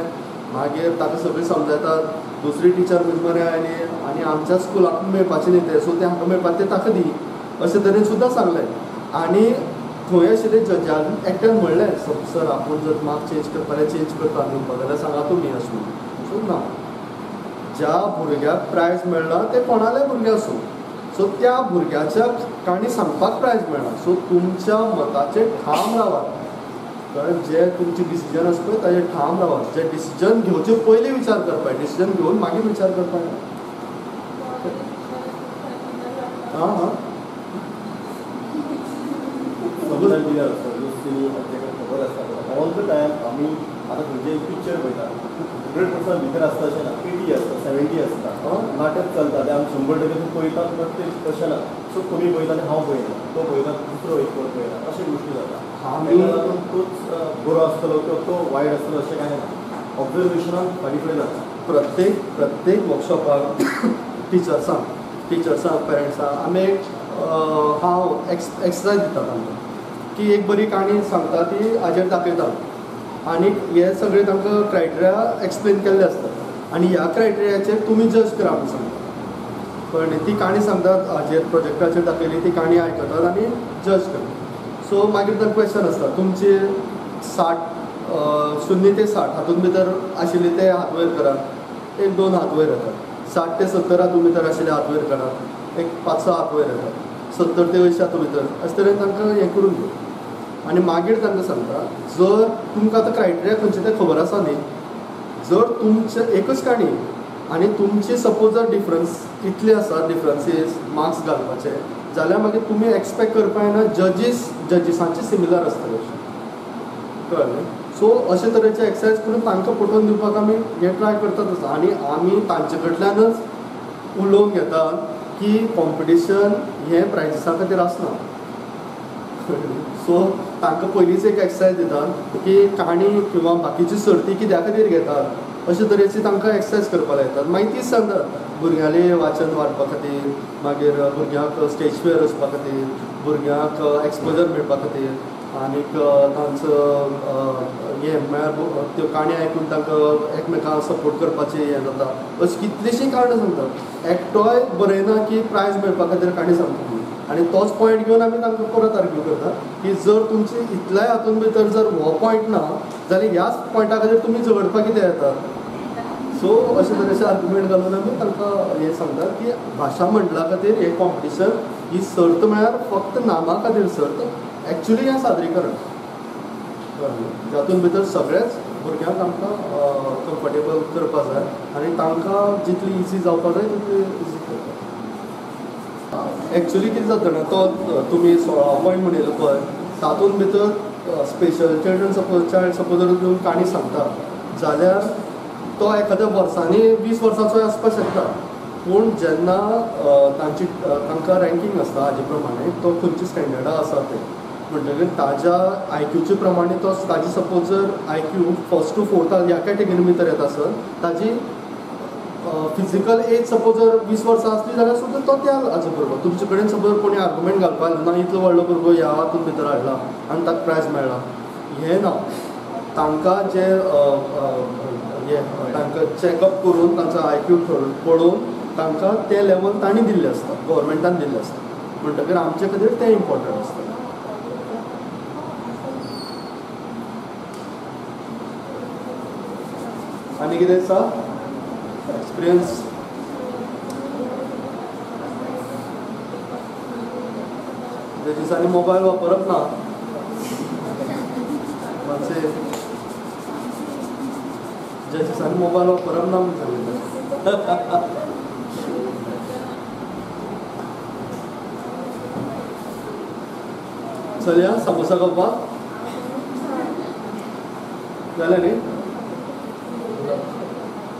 मागीर ताका सगळीं समजायतात. दुसरी टिचर म्हणजे मरे आयली आनी आमच्या स्कुलाक मेळपाचें न्ही तें, सो तें हांगा मेळपाचें तें ताका दी अशे तरेन सुद्दां सांगलें. आनी थंय आशिल्ले जजान एकट्यान म्हणलें सर आपूण जर मार्क्स चेंज करता चेंज करता दिवपा जाल्यार सांगा तुमी अशें म्हणून. सो ना, ज्या भुरग्याक प्रायज मेळ्ळा तें कोणालें भुरगें आसूं, सो त्या भुरग्याच्या काणी सांगपाक प्रायज मेळ्ळा. सो तुमच्या मताचेर ठाम रावात, कारण जे तुमचें डिसिजन आसा पळय ताजेर ठाम रावात. जे डिसिजन घेवचे पयलीं विचार करपाक, डिसिजन घेवन मागीर विचार करपाक. हां हां समज कितें आसता खबर आसता ऑल the time. आमी आतां खंयचें पिक्चर पळयता 100% भितर आसता अशें ना, 80 आसता 70 आसता, नाटक चलता तें आमी 100% तूं पळयता प्रत्येक तशें ना. सो तुमी पळयता आनी हांव पळयना, तो पळयता दुसरो एक कोण पळयना, अशे गोश्टी जाता. ताका लागून तोच बरो आसतलो किंवा तो वायट आसतलो अशें कांय ना, ऑब्जर्वेशनान फाटीं फुडें जाता. प्रत्येक प्रत्येक वर्कशॉपाक टिचर्सांक पेरंट्सांक आमी एक हांव एक्सरसायज दिता तांकां की एक बरी काणी सांगता ती हाजेर दाखयता आनी हे सगळे तांकां क्रायटेरिया एक्सप्लेन केल्ले आसता आनी ह्या क्रायटेरियाचेर तुमी जज करा म्हूण सांगता. कळ्ळें? ती काणी सांगतात हाजेर प्रोजेक्टाचेर दाखयली ती काणी आयकतात आनी जज करतात. सो मागीर तांकां क्वेश्चन आसता तुमचे 60 0 ते 60 हातूंत भितर आशिल्ले ते हात वयर करात, एक दोन हात वयर येतात. 60 ते 70 हातूंत भितर आशिल्ले हात वयर करात, एक 5-6 हात वयर येतात. 70 ते 80 हातूंत भितर अशे तरेन तांकां हें करून दिवप आनी मागीर तांकां सांगता जर तुमकां आतां क्रायटेरिया खंयचे तें खबर आसा न्ही, जर तुमचें एकच काणी आनी तुमचे सपोज जर डिफरन्स इतले आसा डिफरन्सीस मार्क्स घालपाचे जाल्यार मागीर तुमी एक्सपेक्ट करपा जायना जजीसांचे सिमिलर आसतले अशें. कळ्ळें? सो अशे तरेचे एक्सरसायज करून तांकां पटोवन दिवपाक आमी हें ट्राय करतात आसा आनी आमी तांचे कडल्यानच उलोवन घेतात की कॉम्पिटिशन हें प्रायजीसा खातीर आसना. सो तांकां पयलींच एक एक्सरसायज दितात की काणी किंवा बाकीची सर्ती कित्या खातीर घेतात अशे तरेची तांकां एक्सरसायज करपाक लायतात. मागीर तीच सांगतात भुरग्यांले वाचन वाडपा खातीर, मागीर भुरग्यांक स्टेज फियर वचपा खातीर, भुरग्यांक एक्सपोजर मेळपा खातीर आनीक तांचो हें म्हळ्यार त्यो काणी आयकून तांकां एकमेकांक सपोर्ट करपाचें हें जाता. अशीं कितलींशीं कारणां सांगतात. एकटोय बरयना की प्रायज मेळपा खातीर काणी सांगता म्हणून आनी तोच पॉयंट घेवन आमी तांकां परत आर्ग्यू करता की जर तुमचे इतल्याय हातूंत भितर जर हो पॉयंट ना जाल्यार ह्याच पॉयंटा खातीर तुमी झगडपाक कितें येता. सो अशे तरेचे आर्ग्युमेंट घालून आमी तांकां हें सांगतात की भाशा मंडळा खातीर हें कॉम्पिटिशन ही सर्त म्हळ्यार फक्त नामा खातीर सर्त, एक्चुली हें सादरीकरण जातूंत भितर सगळ्याच भुरग्यांक आमकां कम्फर्टेबल करपा जाय आनी तांकां जितली इजी जावपा जाय तितली इजी करपाक. एक्चुली कितें जाता जाणा, तो तुमी 16 पॉयंट म्हणिल्लो पळय तातूंत भितर special children suppose child suppose जर तुमी काणी सांगता जाल्यार तो एखाद्या वर्सांनी 20 वर्सांचोय आसपाक शकता, पूण जेन्ना तांची तांकां रँकींग आसता हाजे प्रमाणे तो खंयच्या स्टँडर्डा आसा तें म्हणटकीर ताज्या आयक्यूचे प्रमाणे तो ताजी सपोज जर आयक्यू 1st to 4th ह्या कॅटेगरी भितर येता आसत ताजी फिजिकल एज सपोज जर 20 वर्सां आसली जाल्यार सुद्दां तो त्या हाजो बरोबर तुमचे कडेन सपोज कोणी आर्ग्युमेंट घालपाक ना इतलो व्हडलो भुरगो ह्या हातूंत भितर हाडला आनी ताका प्रायज मेळ्ळा हें ना, तांकां जे हें तांकां चॅकअप करून तांचो आयक्यू पळोवन तांकां तें लेवल तांणी दिल्लें आसता, गव्हर्मेंटान दिल्लें आसता, म्हणटकीर आमचे खातीर तें इम्पॉर्टंट आसता. आनी कितें आसा? एक्सपिरियन्स ज्या दिसांनी मोबायल वापरप ना मातशें, ज्या दिसांनी मोबायल वापरप ना म्हूण सांगिल्लें. चलया सामोसा खावपाक जालें न्ही?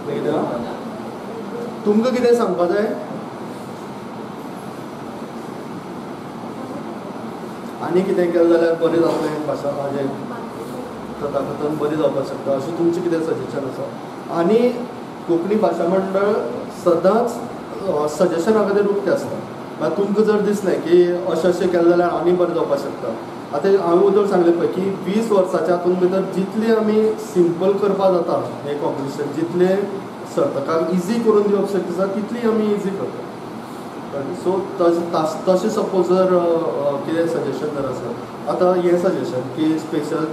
कितें तुमकां कितें सांगपा जाय आनी कितें केलें जाल्यार बरें जातलें, भाशा म्हाजें कथाकथन बरें जावपाक शकता अशें तुमचें कितें सजेशन आसा? आनी कोंकणी भाशा मंडळ सदांच सजेशना खातीर उक्तें आसता. मागीर तुमकां जर दिसलें की अशें अशें केलें जाल्यार आनी बरें जावपाक शकता. आतां हांवें उदर सांगलें पळय की 20 वर्साच्या हातून भितर जितलें आमी सिंपल करपाक जाता हें कॉम्पिटिशन, जितलें सर्तकांक इजी करून दिवप शक्य आसा तितली आमी इजी करता. सो तशें सपोज जर कितें सजेशन जर आसा, आतां हें सजेशन की स्पेशल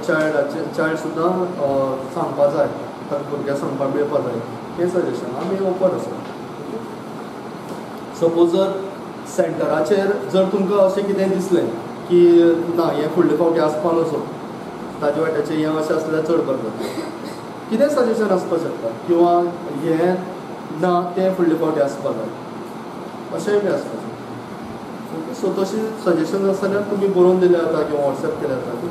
चायल्डाचे चायल्ड सुद्दां सांगपा जाय, ताका भुरग्यांक सांगपाक मेळपा जाय, हें सजेशन आमी ओपन आसा. सपोज जर सेंटराचेर जर तुमकां अशें कितें दिसलें की ना हें फुडले फावटी आसपा नजो, ताजे वाट्याचें हें अशें आसल्यार चड बरें जाता, कितें सजेशन आसपाक शकता किंवा हें ना तें फुडले फावटी आसपा जाय अशेंय बी आसपाक शकता. ओके, सो तशें सजेशन आसा जाल्यार तुमी बरोवन दिल्यार जाता किंवा वॉट्सॅप केल्यार जाता.